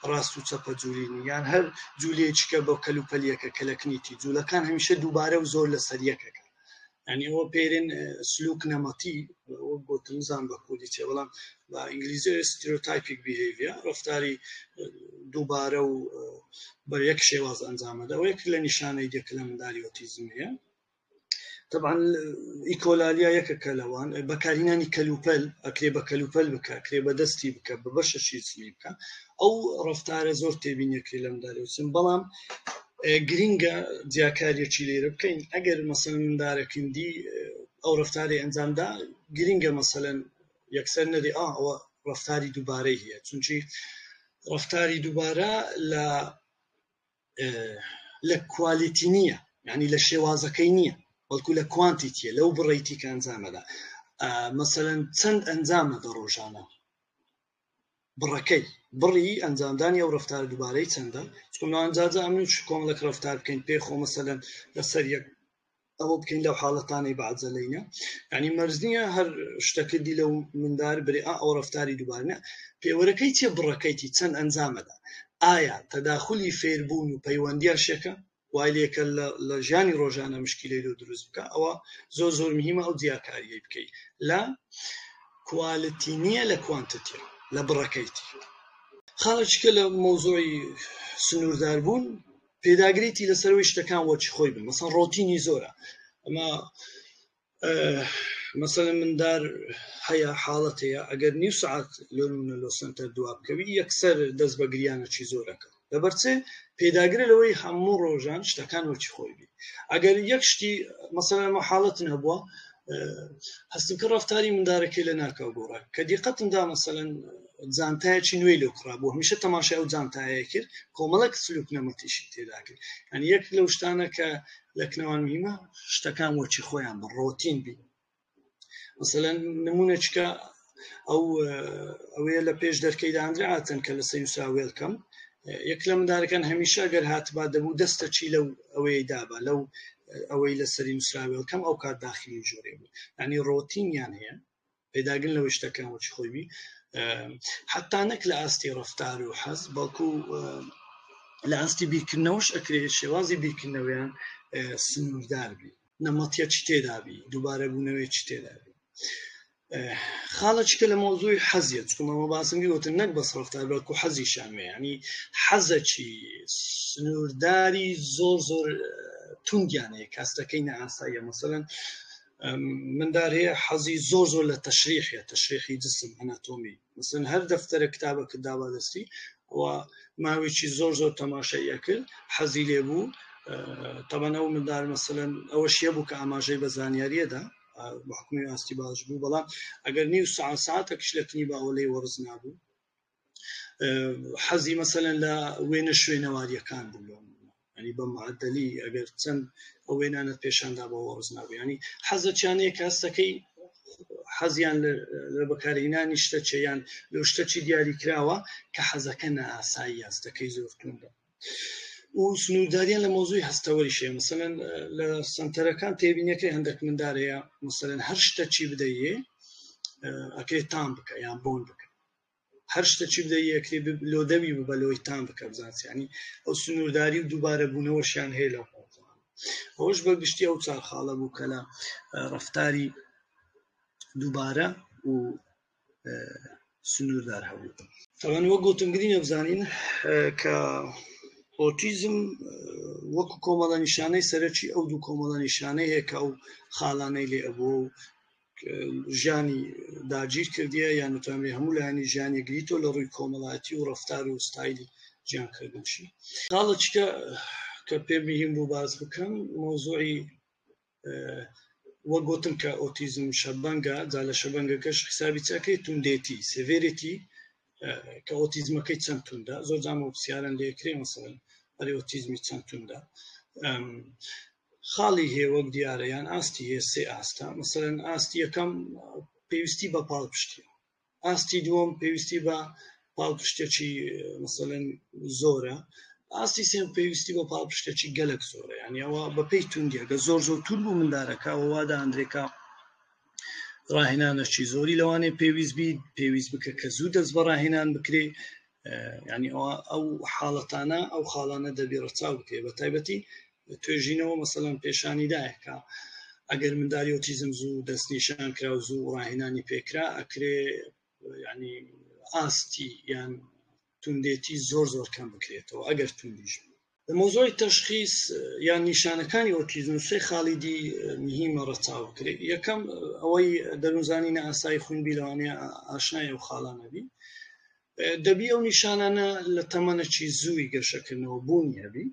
ڕاست و چەپە جوولینی یان هەر جوولەیەکە بە کەلوپەلیەکە کە لە کنیتی جوولەکان هەمیشە دووبارە و زۆر لەسەر یەکەکە یعنی ئەوە پێرێن سلوک نەمەتی وەک گوتم زان بە کوردی چێ بەڵام بە ئینگلیزی stereotypic behavior ڕفتاری دووبارە و بە یەک شێواز ئەنجامەدا ئەوە یەک لە نیشانەی دێک لە منداری ئۆتیزم هەیە طبعا echolalia یەکەکە لەوان بەکارهێنانی کەلوپەل ئەکرێ بە کەلوپەل بکە کرێ بە دەستی بکە بە بەشە شیرچنی بکە ئەو ڕفتارە زۆر تێبینیەکرێ لە منداری ئۆتیزم بەڵام گرینگە جیاکاریەکی لێرە بکەین ئەگەر مەسەلەن مندارەکن دی ئەو ڕفتاری ئەنجامدا گرینگە مەسەلەن یەکسەر نەدی ئا ئەوە ڕفتاری دووبارەی هەیە چونکی ڕفتاری دووبارە لە لە quality نییە یعنی لە شێوازەکەی نییە بەڵکو لە quantity یە لەو بڕیتی کە ئەنجامەدا مەسەلەن چەند ئەنجامە دە ڕۆژانە بڕەکەی، بڕی ئەنجامدانی ئەو ڕەفتارە دووبارەی چەندە، چونکە لەوان جار جار ئەمن و کۆمەڵێک ڕەفتار بکەین پێ خۆ مەسەلەن لەسەر یەک ئەوە بکەین لەو حاڵەتانەی بەعجەلەینە یعنی مەرج نییە هەر شتەکە دی لەو مندار برێ ئا ئەو ڕەفتاری دووبارە نە پێوەرەکەی چیە بڕەکەیتی چەند ئەنجامەدا ئایا تەداخلی فێربوون و پەیوەندیان شێکە وای لێکە لە ژیانی ڕۆژانە مشکیلەی لۆ دروست بکە ئەوە زۆر زۆر مهمە ئەو جیاکاریەی بکەی لە quality نییە لە quantity لە بڕەکەیتی خاڵێکە لە مەوزوعی سنووردار بوون پێداگریتی لەسەرەوەی شتەکان وەچی خۆی بن مەسەن ڕۆتینی زۆرە ئەمە مەسەلەن مندار هەیە حاڵەت هەیە ئەگەر نیو سعات لۆ نمونە لۆ سنتەر دوا بکەوی یەکسەر دەست بە گریانەکی زۆرەکە لەبەر چێ پێداگرە لەوەی هەموو ڕۆژان شتەکان وەکی خۆی بی ئەگەر یەک شتی مەسەلەن ئەمە حاڵەتن هەبووە هەستم کرد ڕەفتاری مندارەکەی لە ناکاو گۆڕا کە دیقەتم دا مەسەلەن جانتایەکی نوێی لۆ کڕا بوو هەمیشە تەماشای ئەو جانتایە کرد کۆمەڵێک سلوک نەمەتیشی تێدا کرد یعنی یەک لەو شتانە کە لە کنەوان مهمە شتەکان وەکی خۆیان بە ڕۆتین بی مەسەلەن نمونە چکە ئەو ئەوەیە لە پێش دەرکەی دانراتن کە لە سەیوسا وێلکەم یەک لە مندارەکان هەمیشە گەر هاتبا دەبوو دەستە چی لەو ئەوەی دابا لەو ئەوەی لە سەری نووسرا welcome ئەو کات داخلی ژۆرێ بوو ینی ڕۆتینیان هەیە پێداگرن لەوەی شتەکان وەکی خۆی بی حتا نەک لە ئاستی ڕفتار و حەز بەڵکو لە ئاستی بیرکردنەوەش ئەکرێت شێوازی بیرکردنەوەیان سنووردار بی نەمەتیە چی تێدابی دووبارە بوونەوەی چی تێدابی. خاڵە چکە لە مەوزوعی حەزیە چکم ئەمە باسم کرد وتم نەک بەس ڕەفتار بەڵکو حەزیشان وێ ینی حەزەکی سنوورداری زۆر زۆر توندیان هەیە کاستەکەی نائاساییە مەسەلەن مندار هەیە حەزی زۆر زۆر لە تەشریحە تەشریحی جسم ئەناتۆمی مەسەلەن هەر دەفتەرە کتابەکە دابا دەستی و ماوەیەکی زۆر زۆر تەماشای ئەکرد حەزی لێ بوو تەبەن ئەو مندار مەسەلەن ئەوەش هەبوو کە ئاماژەی بە زانیاریەدا بە حکومی ئاستی باش بوو بەڵام ئەگەر نیو ساعت ساعتێکش لە کنی باوە لێی وەڕز نابوو حەزی مەسەلەن لە وێنە شوێنەواریەکان بوو لۆ ینی بە معدلی ئەگەر چەند ئەو وێنانت پێشاندا بە وەڕز نابوو ینی حەزەچیانەیە کە هەستەکەی حەزیان لە بەکارهێنانی شتە چیان لەو شتەچی دیاری کراوە کە حەزەکە نائاسایی هەستەکەی زۆر توندە و سنوورداریان لە مۆزوی هەستەوەریش هەیە مەسەلەن لە سنتەرەکان تێبینەکەی هەندێک مندار هەیە مەسەلەن هەر شتە چی بدەیێ ئەکرێت تام بکە یان بۆن بکە هەر شتە چی بدەیێ ئەکرێ لۆ دەوی ببە لۆی تام بکە بزانسی ئەو سنوورداری و دووبارە بوونەوەشیان هەیە لەو ئەوش بە گشتی ئەو چار خاڵە بوو کە لە ڕفتاری دووبارە و سنووردار هەبوو. تەبعەن وەک گوتم گرینە بزانین کە ئۆتیزم وەکو کۆمەڵە نیشانەی سەرەکی ئەو دوو کۆمەڵە نیشانەی هەیە کە ئەو خاڵانەی لێ ئەبوو و ژیانی داگیر کردیە یان نتوانێت هەموو لایەنی ژیانی گریتۆ لە ڕووی کۆمەڵایەتی و ڕفتار و ستایلی ژیانکردنشی خاڵەچکە کە پێ مهم بوو باس بکەم مۆزوعی وەک گوتم کە ئۆتیزم شەبەنگە جا لە شەبەنگەکەش حسابی چەکەی توندێتی severity کە ئۆتیزمەکەی چەند توندە زۆر جامە پرسیارن لێکرێ مەسەلەن ئەرێ ئۆتیزمی چەند توندە خاڵی هەیە وەک دیارە یان ئاستی هەیە سێ ئاستە مەسەلەن ئاستی یەکەم پێویستی بە پاڵپشتیە ئاستی دووەم پێویستی بە پاڵپشتێکی مەسەلەن زۆرە ئاستی سێم پێویستی بە پاڵپشتێکی گەلک زۆرە یعنی ئەوە بەپێی توندیە گە زۆر زۆر تون بوو مندارەکە وا داندرێکە ڕاهێنانەکی زۆری لەوانەیە پێویست بی پێویست بکە کە زوو دەست بە ڕاهێنان بکرێ ینی ئەوە ئەو حاڵەتانە ئەو خاڵانە دەبی ڕەچاو بکرێ بە تایبەتی توێژینەوە مەسەلەن پێشانی دایە کە ئەگەر منداری ئۆتیزم زوو دەستنیشان کرا و زوو ڕاهێنانی پێکرا ئەکرێ ینی ئاستی یان توندێتی زۆر زۆر کەم بکرێتەوە ئەگەر توندیش بوو. لە مۆزۆی تەشخیص یان نیشانەکانی ئۆتیزم سێ خاڵی دی مهمە ڕەچاو بکرێت یەکەم ئەوەی دەروونزانی نائاسایی خوین بی لەوانەیە ئاشنای ئەو خاڵانە بی دەبی ئەو نیشانانە لە تەمەنەکی زووی گەشەکردنەوە بوونی هەبی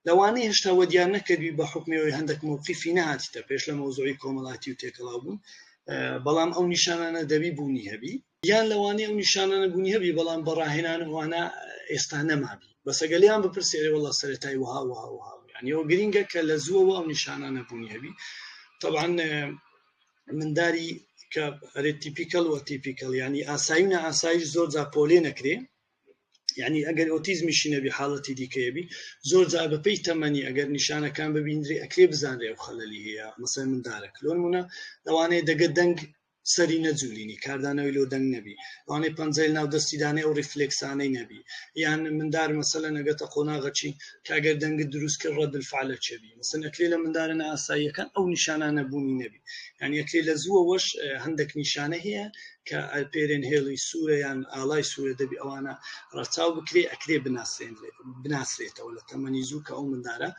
لەوانەیە هێشتا وەدیار نەکردبی بە حوکمی ئەوەی هەندێک مەوقیفی نەهاتیتە پێش لە مەوزوعی کۆمەڵاتی و تێکەڵاو بوون بەڵام ئەو نیشانانە دەبی بوونی هەبی یان لەوانەیە ئەو نیشانانە بوونی هەبی بەڵام بە ڕاهێنان وانە ئێستا نەمابی بەس ئەگەر لێیان بپرسی ئەرێ وەڵا سەرەتای وەها وەها وەها یعنی ئەوە گرینگە کە لە زووەوە ئەو نیشانانە بوونی هەبی طبعا منداری کە ئەرێ typical و atypical یعنی ئاسایی و نائاساییش زۆر جا پۆلێ نەکرێ یعنی ئەگەر ئۆتیزمیشی نەبی حاڵەتی دیکەیە بی زۆر جار بەپێی تەمەنی ئەگەر نیشانەکان ببیندرێ ئەکرێ بزانرێ ئەو خەلەلی هەیە مەسەن مندارەک لۆ نمونە لەوانەیە دەگە دەنگ سەری نەجولینی کاردانەوەی لۆ دەنگ نەبی لەوانەیە پەنجەیل ناو دەستی دانێ ئەو ریفلێکسانەی نەبی یان مندار مەسەلەن ئەگەتە قۆناغەچی کە ئەگەر دەنگت دروست کرد ڕەد الفعلە چێبی مەسەن ئەکرێ لە مندارە نائاساییەکان ئەو نیشانانە بوونی نەبی یعنی ئەکرێ لە زووەوەش هەندێک نیشانە هەیە کە پێرێن هێڵی سوورە یان ئاڵای سوورە دەبی ئەوانە ڕەچاو بکرێ ئەکرێ بناسرێتەوە لە تەمەنی زوو کە ئەو مندارە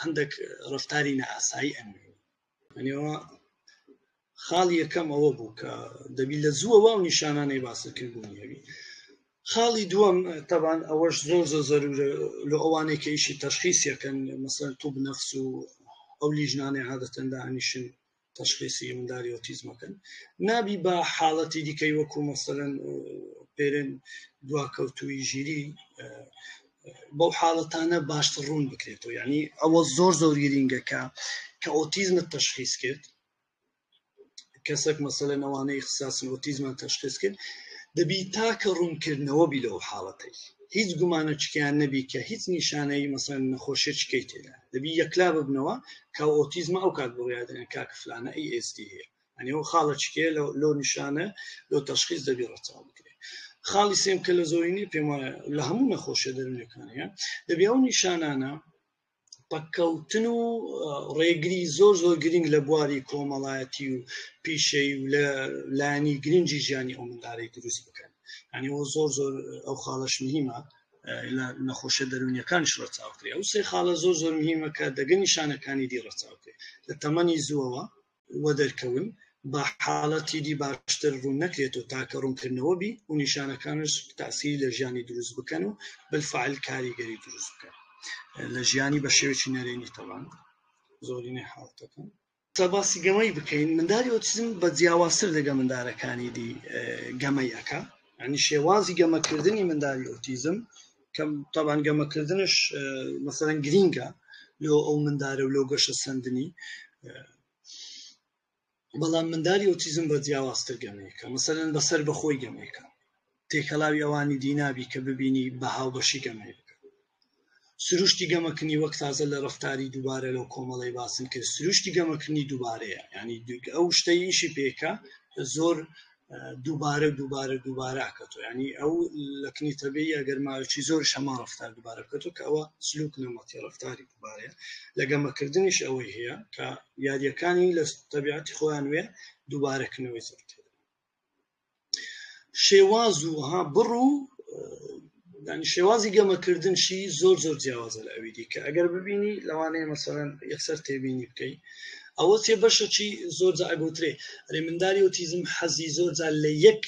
هەندێک ڕفتاری نائاسایی ئەنوێنی ئەنیەوە خاڵی یەکەم ئەوە بوو کە دەبی لە زووەوە ئەو نیشانانەی باسە کردبوونی هەبی خاڵی دووەم تەبان ئەوەش زۆر زۆر زەرورە لە ئەوانەی کە ئیشی تەشخیصیەکەن مەسەن طب نفس و ئەو لیژنانەی عادەتەن دانیشن تەشخیسی منداری ئۆتیزمەکەن نابی بە حاڵەتی دیکەی وەکو مەسەلەن پێرێن دواکەوتووی ژیری بەو حاڵەتانە باشتر ڕوون بکرێتەوە یعنی ئەوە زۆر زۆر گرینگە کە کە ئۆتیزمت تەشخیص کرد کەسێک مەسەلەن ئەوانەی اختصاصن ئۆتیزمان تەشخیص کرد دەبی تاکە ڕوونکردنەوە بی لەو حاڵەتەی هیچ گومانەچکیان نەبی کە هیچ نیشانەی مەسەن نەخۆشیەکەی تێدا دەبی یەکلا ببنەوە کە ئۆتیزمە ئەو کات بڕیادەن کاکە فلانە ASD هەیە ئەنی ئەو خاڵە چکەیە لۆ نیشانە لۆ تەشخیص دەبی ڕەچاو بکرێت خاڵی سێم کە لە زۆرینەی پێم وایە لە هەموو نەخۆشیە دەروونیەکان هەیە دەبی ئەو نیشانانە پەککەوتن و ڕێگری زۆر زۆر گرنگ لە بواری کۆمەڵایەتی و پیشەی و لە لایەنی گرنگی ژیانی ئەو مندارەی دروست بکەن. یعنی ئەوە زۆر زۆر ئەو خاڵەش مهمە لە نەخۆشیە دەروونیەکانیش ڕەچاو کرێ. ئەو سێ خاڵە زۆر زۆر مهمە کە دەگە نیشانەکانی دی ڕەچاو کرێ لە تەمەنی زووەوە وەدەرکەون با حاڵەتی دی باشتر ڕوون نەکرێتەوە تاکە ڕوونکردنەوە بی و نیشانەکانش تاسیری لە ژیانی دروست بکەن و بالفعل کاریگەری دروست بکەن لە ژیانی بە شێوەیەکی نەرێنی تەبان زۆرینەی حاڵەتەکان. تا باسی گەمەی بکەین منداری ئۆتیزم بە جیاوازتر لەگە مندارەکانی دی گەمەی ئەکا، یعنی شێوازی گەمەکردنی منداری ئۆتیزم کە تەبان گەمەکردنش مەسەلەن گرینگە لۆ ئەو مندارە و لۆ گەشە سەندنی، بەڵام منداری ئۆتیزم بە جیاوازتر گەمەیەکە، مەسەلەن بەسەر بەخۆی گەمەیەکە، تێکەڵاوی ئەوانی دی نابی کە ببینی بە هاوبەشی گەمەی بکە. سروشتی گەمەکردنی وەک تازە لە ڕەفتاری دووبارە لەو کۆمەڵەی باسن کرد، سروشتی گەمەکردنی دووبارەیە، یعنی ئەو شتەی ئیشی پێکە زۆر دووبارە دووبارە دووبارە ئەکەتەوە، یعنی ئەو لەکنی تەبیعی ئەگەر ماوەیەکی زۆریش هەمان ڕەفتار دووبارە بکەتەوە کە ئەوە سلوک نەمەتی ڕەفتاری دووبارەیە. لە گەمەکردنیش ئەوەی هەیە کە یاریەکانی لە تەبیعەتی خۆیان وێ دووبارەکردنەوەی زۆر تێدا. شێواز و ها بڕ و یعنی شێوازی گەمەکردنشی زۆر زۆر جیاوازە لە ئەوی دیکە. ئەگەر ببینی لەوانەیە مەسەلەن یەکسەر تێبینی بکەی ئەوە چێ بەشەکی زۆر جا ئەگوترێ ئەرێ منداری ئۆتیزم حەزی زۆر جار لە یەک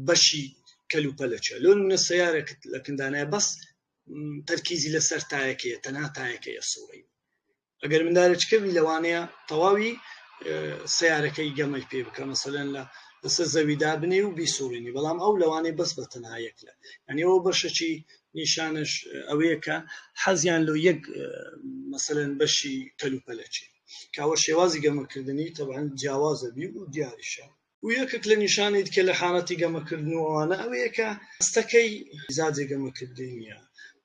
بەشی کەلوپەلە چێ، لۆ نمونە سیارێکت لە کندانایە بەس تەرکیزی لەسەر تایەکەیە، تەنها تایەکەیە سوڕی. ئەگەر مندارێک بی لەوانەیە تەواوی سیارەکەی گەمەی پێ بکە، مەسەلەن لە لەسەر زەوی دابنێ و بیسوڕینی، بەڵام ئەو لەوانەیە بەس بە تەنها یەک لە یعنی ئەوە بەشەکی نیشانش ئەوەیە کە حەزیان لۆ یەک مەسەلەن بەشی کەلوپەلەچێ، کاوە شێوازی گەمەکردنی تەبعەن جیاوازە بی و دیاریشە. و یەکێک لە نیشانەی دیکە لە حاڵەتی گەمەکردن و ئەوانە ئەوەیە کە هەستەکەی میزاجی گەمەکردنی نییە،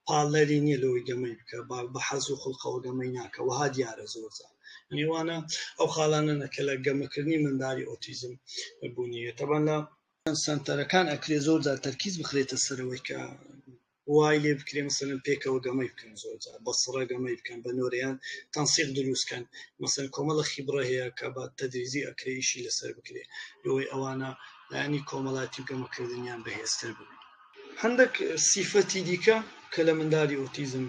پاڵنەری نییە لەوەی گەمەی بکە، بە حەز و خوڵقەوە گەمەی ناکە، وەها دیارە زۆر جار. یعنی ئەوانە ئەو خاڵانەنە کە لە گەمەکردنی منداری ئۆتیزم بوونی هەیە. تەبعەن لە سەنتەرەکان ئەکرێ زۆر جار تەرکیز بخرێتە سەرەوەی کە وای لێ بکرێ مەسەلەن پێکەوە گەمەی بکەن، زۆر جار بە سڕە گەمەی بکەن، بە نۆرەیان تەنسیق دروست کەن. مەسەلەن کۆمەڵە خیبڕە هەیە کە بە تەدریجی ئەکرێ ئیشی لەسەر بکرێ لەوەی ئەوانە لایەنی کۆمەڵایەتی و گەمەکردنیان بەهێزتر ببێ. هەندێک سیفەتی دیکە کە لە منداری ئۆتیزم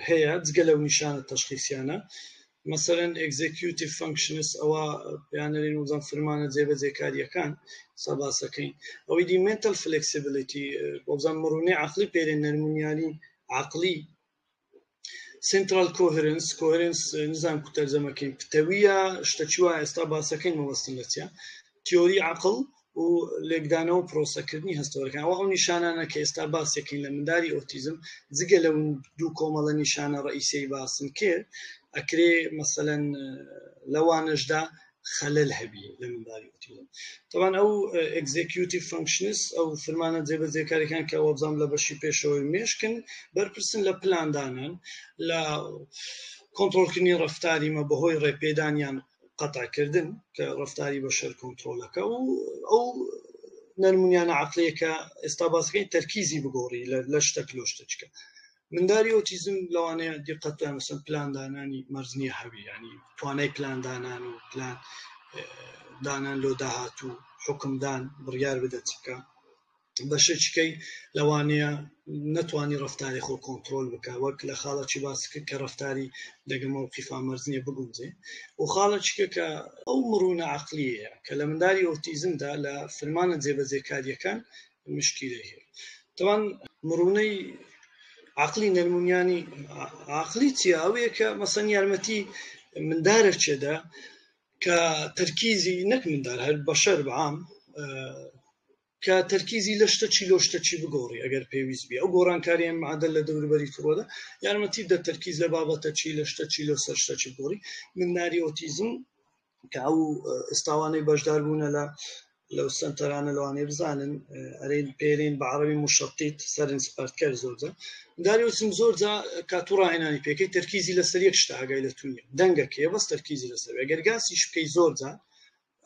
هەیە جگە لەو نیشانە تەشخیسیانە، مەسەلەن executive functions، ئەوە پێیانەرین وزان فرمانە جێبەجێکاریەکان سا باسەکەین. ئەوەی دی mental flexibility، وەبزان مڕونەی عەقلی پێرێن، نەرمونیانی عەقلی. central coherence، coherence نزان کو تەرجەمەکەین پتەویە شتە چی وایە ئێستا باسەکەین مەبەستم لە چیە، تیۆری عەقڵ و لێکدانەوە و پرۆسەکردنی هەستەوەرەکان. ئەوە ئەو نیشانانە کە ئێستا باسێکین لە منداری ئۆتیزم، جگە لەو دوو کۆمەڵە نیشانە ڕئیسەی باسم کرد، ئەکرێ مەسەلەن لەوانەشدا خەلەل هەبی لە منداری ئۆتیزم. طبعا ئەو executive functions، ئەو فرمانە جێبەجێکاریەکان کە وەبزانم لە بەشی پێشەوەی مێشکن، بەرپرسن لە پلاندانان، لە کۆنترۆڵکردنی ڕەفتاری مە بەهۆی ڕێپێدانیان قەتعکردن کە ڕەفتاری بەشەر کۆنترۆلەکە و ئەو نەرمونیانە عەقلیە کە ئێستا باسەکەین تەرکیزی بگۆڕی لە شتەک لۆ شتەچکە. منداری ئۆتیزم لەوانەیە دیقەتیان مەسەن پلاندانانی مەرج نییە هەبی، ینی توانای پلاندانان و پلان دانان لۆ داهاتوو، حکمدان، بڕیار بدە چ بکە. بەشێکیکەی لەوانەیە نەتوانی ڕەفتاری خۆ کۆنترۆل بکە، وەک لە خاڵەکی باس کرد کە ڕەفتاری دەگە مەوقیفا مەرج نییە بگونجێ. و خاڵەکیکە کە ئەو مڕونە عەقلیەیە کە لە منداری ئۆتیزمدا لە فرمانە جێبەجێکاریەکان مشکیلەی هەیە. تەوان مڕونەی عەقلی نەرمونیانی عەقلی چییە؟ ئەوەیە کە مەسەن یارمەتی مندارە چێدا کە تەرکیزی نەک مندار هەر بەشەر بەعام کە تەرکیزی لە شتە چی لۆ شتە چی بگۆڕی ئەگەر پێویست بی. ئەو گۆڕانکاریان معادل لە دەوروبەری تڕۆدا یارمەتی دە تەرکیز لە بابەتە چی لە شتە چی لۆ سەر شتە چی بگۆڕی. منداری ئۆتیزم کە ئەو ئێستاوانەی بەشدار بوونە لە لەو سەنتەرانە لەوانەیە بزانن ئەرێن پێرین بە عەرەبی مشەتیت سەرنج پەرتکەر. زۆرجا منداری ئۆتیزم زۆرجا کاتوو ڕاهێنانی پێکەی تەرکیزی لەسەر یەک شتە ئاگای لە تو نییە، دەنگەکەیە بەس تەرکیزی لەسەر. ئەگەر گاسیش بکەی زۆرجا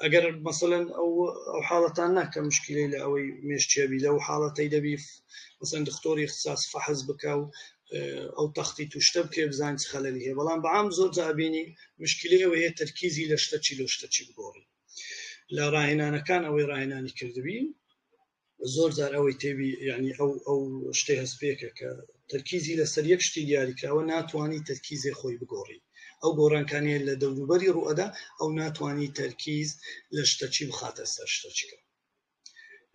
ئەگەر مەسەلەن ئەو ئەو حاڵەتان ناکە مشکلەی لە ئەوەی مێشکیە بی، لەو حاڵەتەی دەبی مەسەلەن دکتۆری اختصاص فحص بکە و ئەو تەختی تو شتە بکرێ بزانین چ خەلەلی هەیە، بەڵام بەعام زۆر جا ئەبینی مشکلەی ئەوەی هەیە تەرکیزی لە شتە چی لۆ شتە چی بگۆڕی. لە ڕاهێنانەکان ئەوەی ڕاهێنانی کردبی زۆر جار ئەوەی تێبی یعنی ئەو ئەو شتەی هەست پێکە کە تەرکیزی لەسەر یەک شتی دیاریکراوە ناتوانانی تەرکیزێ خۆی بگۆڕی، ئەو گۆڕانکانیە لە دەوروبەری ڕوئەدا ئەو ناتوانانی تەرکیز لە شتە چی بخاتە سەر شتە چیکە.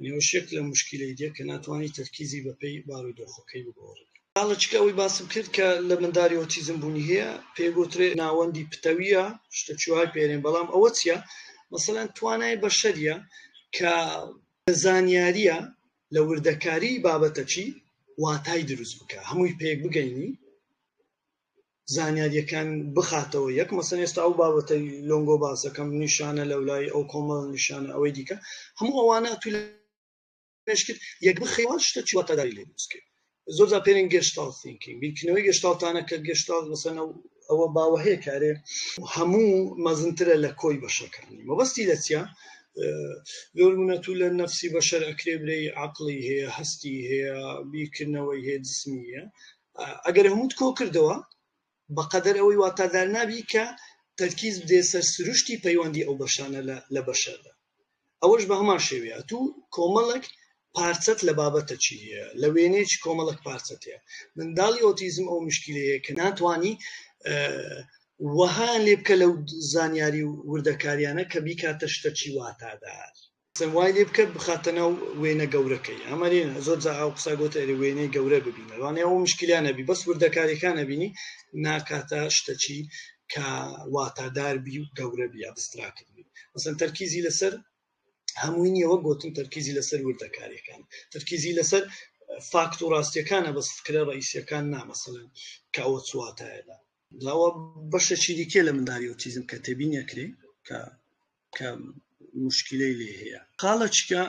نێوەشێک لە مشکلەی دێ کە ناتوانانی تەرکیزی بەپێی بارودۆخەکەی بگۆڕی. خاڵەچکە ئەوەی باسم کرد کە لە منداری ئۆتیزم بوونی هەیە پێ گوترێ ناوەندی پتەویە شتە چوای پێرێن، بەڵام ئەوە چییە؟ مەسەلەن توانای بەشەریە کە زانیاریە لە وردەکاری بابەتەکی واتای دروست بکە، هەمووی پێک بگەینی زانیاریەکان بخاتەوە یەک. مەسەن ئێستا ئەو بابەتەی لۆنگۆ باسەکەم نیشانە لەولای ئەو کۆمەڵ نیشانە ئەوەی دیکە هەموو ئەوانە تو مێشکت یەک بخەیەوە شتە چی واتاداری لێ دروست کرد. زۆر جار پێرێن گێشتاڵ thinking، بیرکردنەوەی گێشتاڵتانە کە گێشتاڵ مەسەن ئەوە باوە هەیە کارێ هەموو مەزنترە لە کۆی بەشەکانی. مەبەستی لە چییە؟ لۆرمونە تو لە نەفسی بەشەر ئەکرێ برێی عەقڵی هەیە، هەستی هەیە، بیرکردنەوەی هەیە، جسمی هەیە. ئەگەر هەمووت کۆ کردەوە بەقەدەر ئەوەی واتادار نابی کە تەرکیز بدێ سەر سروشتی پەیوەندی ئەو بەشانە لە بەشەردا. ئەوەش بە هەمان شێوەیە تو کۆمەڵک پارچەت لە بابەتە چی هەیە، لە وێنەیەکی کۆمەڵک پارچەت هەیە. منداڵی ئۆتیزم ئەو مشکلەیە کە ناتوانی وەها لێ بکە لەو زانیاری و وردەکاریانە کە بیکاتە شتە چی واتادار. وای لێ بکە بخاتە ناو وێنە گەورەکەی. ئەمەرێن زۆر جا ئەو قسە گوتە ئەرێ وێنەی گەورە ببینە، لەوانەیە ئەو مشکلیان نەبی بەس وردەکاریەکان نەبینی ناکاتە شتەچی کە واتادار بی و گەورە بی، abstract بی. مەسەن تەرکیزی لەسەر هەمووی نییە، وەک گوتن تەرکیزی لەسەر وردەکاریەکان، تەرکیزی لەسەر فاکت و ڕاستیەکانە بەس فکرە ڕئیسیەکان نا، مەسەلەن کە ئەوە چ واتایەدا. ئەوە بەشێکی دیکە لە منداری ئۆتیزم کە تێبینی ئەکرێ کە مشکلەی لێ هەیە. خاڵە چکە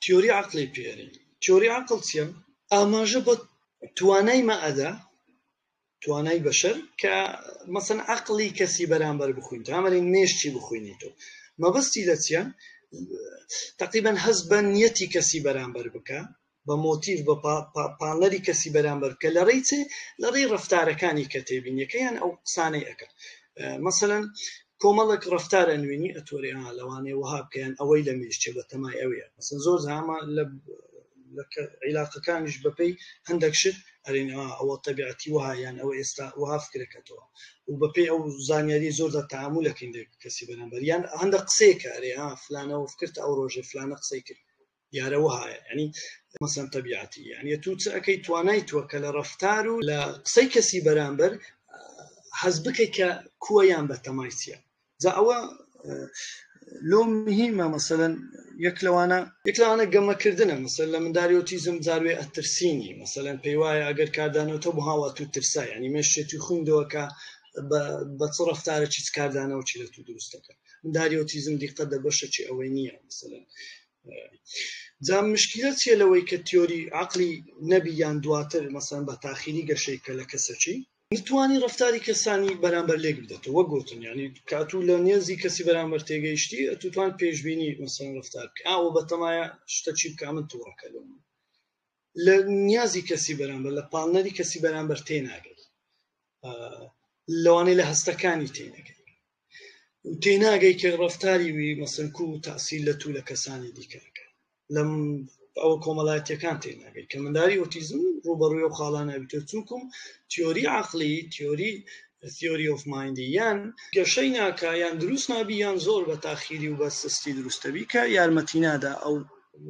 تیۆری عەقڵی پێرین. تیۆری عەقڵ چییە؟ ئاماژە بە توانای مە ئەدا، توانای بەشەر کە مەسەن عەقڵی کەسی بەرامبەر بخوین، تامەرین مێشکی بخوێنیتەوە. مەبەستی لە چییە؟ تقریبا هەست بە نیەتی کەسی بەرامبەر بکە، بە مۆتیڤ، بە پاڵنەری کەسی بەرامبەر بکە، لە ڕێی چێ؟ لە ڕێی ڕەفتارەکانی کە تێبینیەکە یان ئەو قسانەی ئەکە. مەسەلەن کۆمەڵێک ڕەفتار ئەنوێنی ئەتۆرێ لەوانەیە وەها بکە یان ئەوەی لە مێشکێ بە تەمای ئەوەیە. مەسەلەن زۆر هەمە لە عیلاقەکانیش بەپێی هەندێک شت ئەرێن ئەوە تەبیعەتی وەها یان ئەوە ئێستا وەها فکرەکەتەوە و بەپێی ئەو زانیاری زۆردا تەعامولەکەین لە کەسی بەرامبەر، یان هەندێک قسەیەکە ئەرێ فلانەوە فکرتە ئەو ڕۆژێ فلانە قسەی کرد دیارە وەهایە. یعنی مەسەن تەبیعەتی یعنی تو چ ئەەکەی توانای تووە کە لە ڕەفتار و لە قسەی کەسی بەرامبەر حەز بکەی کە کووە یان بە تەمای چییە. جا ئەوە لۆ مهمە. مەسەلەن یەک لەوانە یەک لەوانە گەمەکردنە. مەسەلەن لە منداری ئۆتیزم جاروێ ئەترسینی، مەسەلەن پێی وایە ئەگەر کاردانەوە بۆ هاوا تو ترسا، یعنی مێشکێتی خویندەوە کە بە چ ڕەفتارێکی چ کاردانەوە چی لە تو دروست دەکات. منداری ئۆتیزم دیقەت دە بەشێکی ئەوەی نییە. مەسەلەن جا مشکلە چییە لەوەی کە تیۆری عەقڵی نەبی یان دواتر مەسەلەن بە تاخیری گەشەی کە لە کەسەکی نتوانی ڕەفتاری کەسانی بەرامبەر لێک بدەێتەوە. وەک گوتن یعنی کاتوو لە نێزی کەسی بەرامبەر تێگەیشتی ئەتوتوان پێشبینی مەسەلەن ڕەفتار بکە، ئەوە بەتەمایە شتە چی بکە من تووڕەکە لەم لە نیازی کەسی بەرامبەر لە پاڵنەری کەسی بەرامبەر تێناگەی، لەوانەیە لە هەستەکانی تێنەگەی و تێناگەی کە ڕەفتاری وی مەسەن کو تاسیل لە تو لە کەسانی دیکەکە لەم ئەوە کۆمەڵایەتیەکان تێناگەی کە منداری ئۆتیزم ڕوبەڕووی ئەو خاڵانە بێتەوە، چونکم تیۆری عەقڵی تیۆری theory of mind یان گەشەی ناکا یان دروست نابی یان زۆر بە تاخیری و بە سستی دروستەبی کە یارمەتی نادا ئەو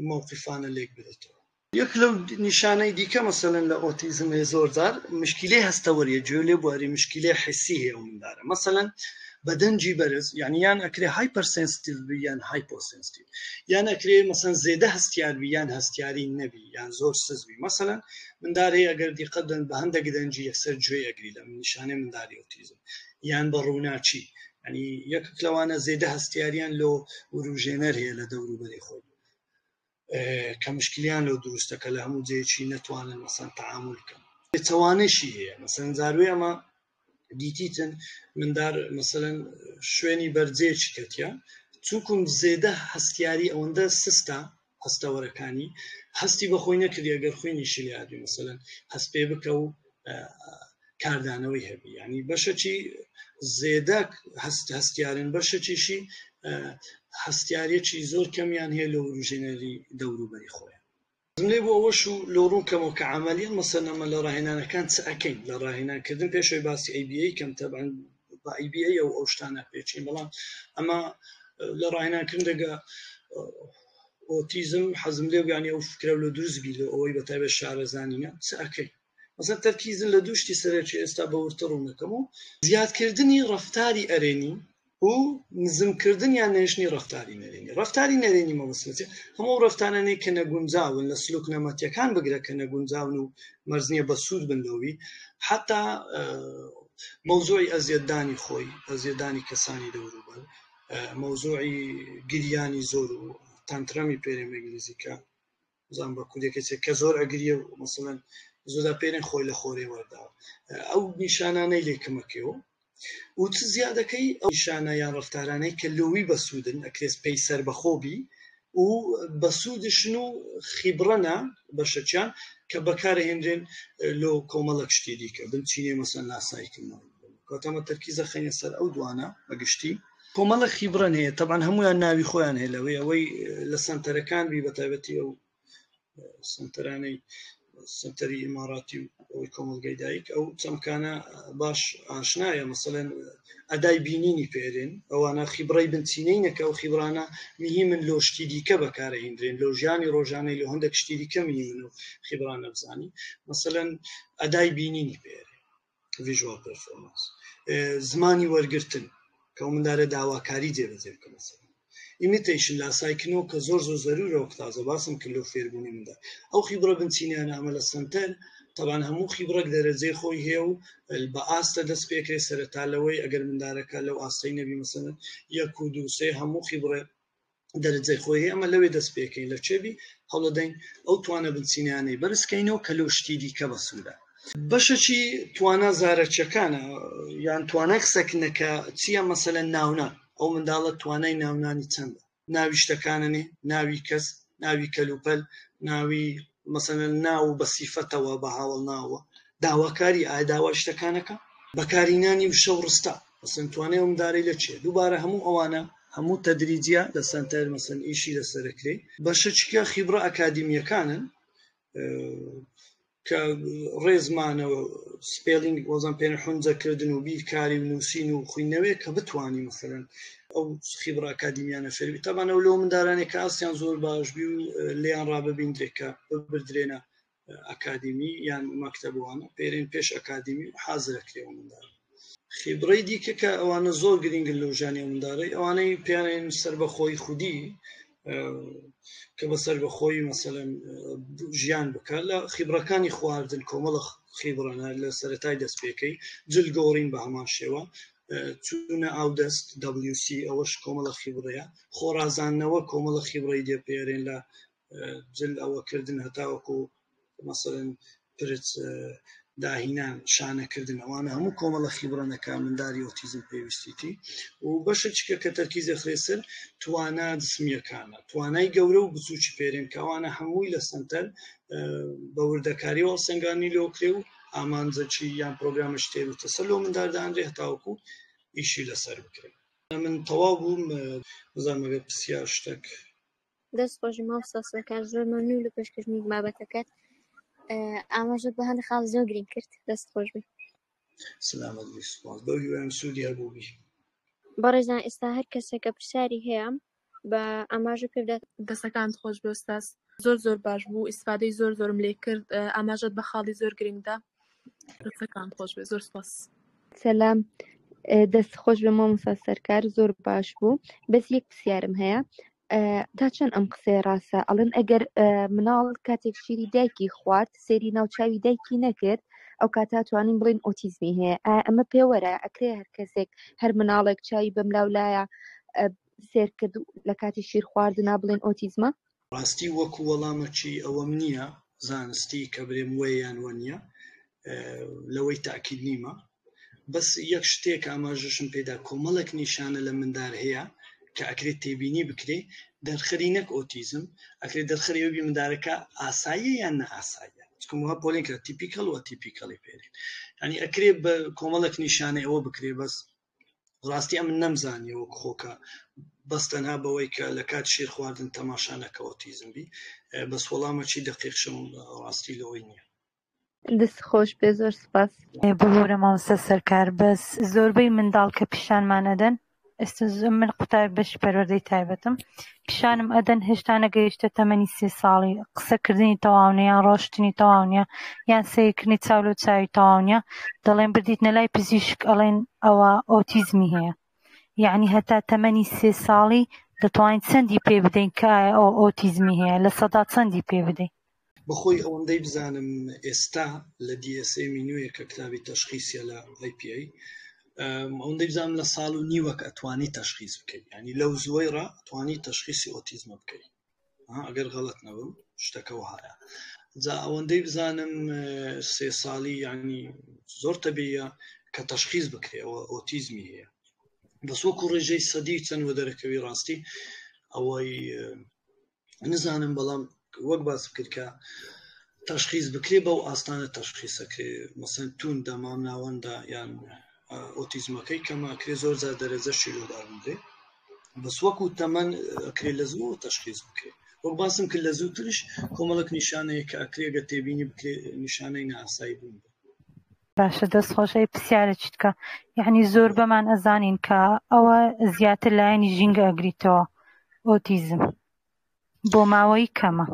مەوقیفانە لێک بدێتەوە. یەک لەو نیشانەی دیکە مەسەلەن لە ئۆتیزم هەیە زۆر جار مشکلەی هەستەوەریە، گوێ لێ بواری مشکلەی حسی هەیە ئەو مندارە. مەسەلەن بە دەنگی بەرز یعنی یان ئەکرێ hypersensitive بی یان hyposensitive، یان ئەکرێ مەسەلەن زێدە هەستیار بی یان هەستیاری نەبی یان زۆر سز بی. مەسەلەن مندارەی ئەگەر دیقەت دەن بە هەندێک دەنگی یەکسەر گوێ ئەگری لە نیشانەی منداری ئۆتیزم، یان بە ڕووناکی یعنی یەکێک لەوانە زێدە هەستیاریان لۆ وروژێنەر هەیە لە دەوروبەری خۆی کە مشکلیان لەو دروستە کە لە هەموو جێیەکی نەتوانن مەسەن تەعامول بکەن. پێچەوانەشی هەیە، مەسەن جاروێ ئەمە دیتیتن مندار مەسەلەن شوێنی بەرجێکی کەتیە چونکم زێدە هەستیاری ئەوەندە سستە هەستەوەرەکانی هەستی بەخۆی نەکردی ئەگەر خوێنیشی لێ هاتبی مەسەلەن هەست پێ بکە و کاردانەوەی هەبی ینی بەشەکی زێدە هەست هەستیارن بەشەکیشی هەستیارێکی زۆر کەمیان هەیە لە وروژێنەری دەوروبەری خۆیان لێ بۆ ئەوەش و لۆ ڕوون کەمەوە کە عملیان مەسەلەن ئەمە لە ڕاهێنانەکان چ ئەکەین لە ڕاهێنانکردن پێشەوەی باسی ABA کەم تەبعەن بە ABA ئەو ئەو شتانە پێچین بەڵام ئەمە لە ڕاهێنانکردن دەگە ئۆتیزم حەزم لێ یانی ئەو فکرە لە دروست بی لە ئەوەی بە تایبەت شارەزانینە چ ئەکەین مەسەن تەرکیزن لە دوو شتی سەرەکی ئێستا بە ورتە ڕوون دەکەم و زیادکردنی ڕەفتاری ئەرێنی و نزمکردن یان نەهێشتنی ڕەفتاری نەرێنی. ڕەفتاری نەرێنی مەبەستمە چیە؟ هەموو ئەو ڕەفتارانەی کە نەگونجاون لە سلوک نەمەتیەکان بگرە کە نەگونجاون و مەرج نییە بەسوود بن لەوی حتا مەوزوعی ئەزیەتدانی خۆی ئەزیەتدانی کەسانی دەوروبەر مەوزوعی گریانی زۆر و تەنترەمی پێرێن بە ئینگلیزی کە بزانم بە کوردیەکەی چیە کە زۆر ئەگریە و مەسەلەن زۆدا پێرێن خۆی لە خۆرێ وەرداوە ئەو نیشانانەی لێ کەمەکەیەوە و چ زیادەکەی ئەو نیشانە یان ڕەفتارانەی کە لۆوی بەسوودن ئەکرێت پێی سەربەخۆ بی و بەسوودشن و خیبڕەنە بەشەکیان کە بەکارهێنرێن لۆ کۆمەڵک شتی دیکە بنچینەی مەسەن لاساییکردنەوە کەواتە تەرکیزە خەینە سەر ئەو دوانە بەگشتی کۆمەڵە خیبرەن هەیە تەبعەن هەمویان ناوی خۆیان هەیە لەوەی ئەوەی لە سەنتەرەکان بی بە تایبەتی ئەو سنتەرانەی سنتەری ئیماراتی و ئەوەی کۆمەڵگەی دایک ئەو چەمکانە باش ئاشنایە مەسەلەن ئەدای بینینی پێرێن ئەوانە خیبڕەی بنچینەی نەکە ئەو خیبرانە مهیمن لۆ شتی دیکە بەکارەهیندرێن لۆ ژیانی ڕۆژانەی لۆ هەندێک شتی دیکە مهیمن و خیبرانە بزانی مەسەلەن ئەدای بینینی پێرێ ڤیژوال پێرفۆرمانس زمانی وەرگرتن کە ئەو مندارە داواکاری جێبەجێ بکە مەسەلەن ئیمیتەیشن لاسایکردنەوە کە زۆر زۆر زەرورە وەک تازە باسم کرد لەو فێربوونی مندار ئەو خیبرە بنچینیانە ئەمە لە سنتەر تەبان هەموو خیبرەک دەرەجەی خۆی هەیە و بە ئاستە دەست پێکرێ سەرەتا لەوەی ئەگەر مندارەکە لەو ئاستەی نەبی مەسەلەن یەک و دوو سێ هەموو خیبرە دەرەجەی خۆی هەیە ئەمە لەوێ دەست پێکەین لە چێبی هەوڵەدەین ئەو توانە بنچینانەی بەرزکەینەوە کە لەو شتی دیکە بەسوودە بەشەکی توانا زارەکیەکانە یان توانای قسەکردنەکە چییە مەسەلەن ناونان ئەو منداڵە توانای ناونانی چەندە ناوی شتەکانەنێ ناوی کەس ناوی کەلوپەل ناوی مەسەلەن ناو بە سیفەتەوە بە هاوەڵ ناوە داواکاری ئایا داوای شتەکانەکە بەکارهینانی وشە و ڕستە مەسەن توانای ئەو مندارەی لە چیە دووبارە هەموو ئەوانە هەموو تەدریجیە لە سەنتەر مەسەن ئیشی لەسەرەکرێ بەشەکیکە خیبڕە ئەکادیمیەکانن کە ڕێزمانە و سپێلینگ وەزان پێ حونجەکردن و بیرکاری و نووسین و خوینەوەی کە بتوانی مثلەن ئەو خیبرە ئەکادیمیانە فێربی تەبان ئەو لەو مندارانێک کە ئاستیان زۆر باش بی و لێیان ڕاببیندرێت کە ببردرێنە ئەکادیمی یان مەکتەبوانە پێرێن پێش ئەکادیمی و حازرەکرێ ئەو مندار خیبرەی دیکە کە ئەوانە زۆر گرنگن لەو ژیانی ئەو مندارەی ئەوانەی پێیان سەربەخۆی خودی کە بە سەربەخۆی مەسەلەن ژیان بکە لە خیبرەکانی خواردن کۆمەڵە خیبرانە لە سەتای دەست پێکەی جل گۆڕین بە هەمان شێوە چوونە ئاودەست WC ئەوەش کۆمەڵە خیبرەیە خۆڕازانەوە کۆمەڵە خیبرەی دێ پێرێن لە جل ئەوەکردن هەتاوەکو مەسەلەن پرچ داهینان شانەکردن ئەوانە هەموو کۆمەڵە خیبرەنەکە منداری ئۆتیزم پێویستیتی و بەشێکە کە تەرکیز دەخرێ سەر توانا جسمیەکانە توانای گەورە و بچوکی پێرێن کە ئەوانە هەمووی لە سنتەر بە وردەکاری و هەڵسەنگانی لۆکرێ و ئامانجەکی یان پرۆگرامە شتێر و تەسەر لۆ منداردانرێ هەتاوەکو ئیشی لەسەر بکرێت من تەواو بووم بزانم ئەگەر پرسیار شتێک دەست خۆش مامۆستا سەرکار زۆر مەمنون لە پێشکەشکردنی بابەتەکەت ئاماژەت بە هەندێک خاڵ زۆر گرنگ کرد دەست خۆش بێ سلامەت بی سوپاس بەو هیوایم سوودی هەبوو بی بەڕێزان ئێستا هەر کەسێک کە پرسیاری هەیە بە ئاماژە پێ بدات دەستەکانت خۆش بێ ئوستاز زۆر زۆر باش بوو ئیسفادەی زۆر زۆرم لێ کرد ئاماژەت بە خاڵی زۆر گرنگ دا دەستەکانت خۆش بێ زۆر سپاس. سەلام دەست خۆش بێ مامۆستا سەرکار زۆر باش بوو بەس یەک پرسیارم هەیە تا چەند ئەم قسەیە ڕاستە ئەڵێن ئەگەر مناڵ کاتێک شیری دایکی خوارد سێری ناوچوی دایکی نەکرد ئەو کاتا توانین بڵین ئۆتیزمی هەیە ئایا ئەمە پێوەرە ئەکرێ هەر کەسێک هەر مناڵێک چاوی بەملاولایە سێر کرد لە کاتی شیر خواردنا بڵێن ئۆتیزمە؟ ڕاستی وەکو وەڵامەکی ئەوەم نییە زانستی کە برێم وەیە یان وە نییە لەوەی تاکید نیمە بەس یەک شتێک ئاماژەشم پێدا کۆمەڵێک نیشانە لە مندار هەیە کە ئەکرێت تێبینی بکرێ دەرخەری نەک ئۆتیزم ئەکرێت دەرخەری ئەوبی مندارەکە ئاساییە یان نەئاساییە. چکم وها پۆلین کرا typical و atypical ی پێرێن ینی ئەکرێ بە کۆمەڵێک نیشانەی ئەوە بکرێ بەس ڕاستی ئەمن نەمزانیە وەک خۆکە بەس تەنها بەوەی کە لە کات شیر خواردن تەماشا نەکە ئۆتیزم بی بەس وەڵامەکی دەقیقشم ڕاستی لەوەی نییە. دەست خۆش بێ زۆر سپاس. ببورە مامۆستا سەرکار بەس زۆربەی منداڵ کە پیشانمان ئەدەن ئێستا من قوتابی بەشی پەروەردەی تایبەتم پیشانم ئەدەن هێشتا نەگەیشتە تەمەنی سێ ساڵی قسەکردنی تەواو نیە یان ڕۆشتنی تەواو نیە یان سەیرکردنی چاو لۆ چاوی تەواو نیە دەڵێن بردیتنە لای پزیشک ئەڵێن ئەوە ئۆتیزمی هەیە یعنی هەتا تەمەنی سێ ساڵی دەتوانین چەندی پێ بدەین کە ئایا ئەو ئۆتیزمی هەیە لە سەدا چەندی پێ بدەین بەخۆی ئەوەندەی بزانم ئێستا لە DSM نوێ کە کتابی تەشخیسیە لە IPA ئەوەندەی بزانم لە ساڵ و نیوەک ئەتوانی تەشخیص بکەیت ینی لەو زووەی ڕا ئەتوانی تەشخیصی ئۆتیزمە بکەیت ئەگەر غەڵەت نەبم شتەکە وهایە جا ئەوەندەی بزانم سێ ساڵی ینی زۆر تەبیە کە تەشخیص بکرێ ئەوە ئۆتیزمی هەیە بەس وەکو ڕێژەی سەدی چەند وەدەرەکەوی ڕاستی ئەوەی نزانم بەڵام وەک باس کرد کە تەشخیص بکرێ بەو ئاستانە تەشخیصەکرێ مەسەن توندە مام ناوەندە یان ئۆتیزمەکەی کەماکرێ زۆر جار دەرەجەشی لۆ دابنرێ بەس وەکو تەمەن ئەکرێ لە زوو تەشخیص بکرێ وەک باسم کرد لە زووترش کۆمەڵک نیشانەیە کە ئەکرێگە تێبینی بکرێ نیشانەی ناسایی بوون بێ. باشە دەست خۆش ئەی پرسیارێکی تکە یعنی زۆربەمان ئەزانین کە ئەوە زیاتر لایەنی ژینگە ئەگریتەوە ئۆتیزم بۆ ماوەی کەمە.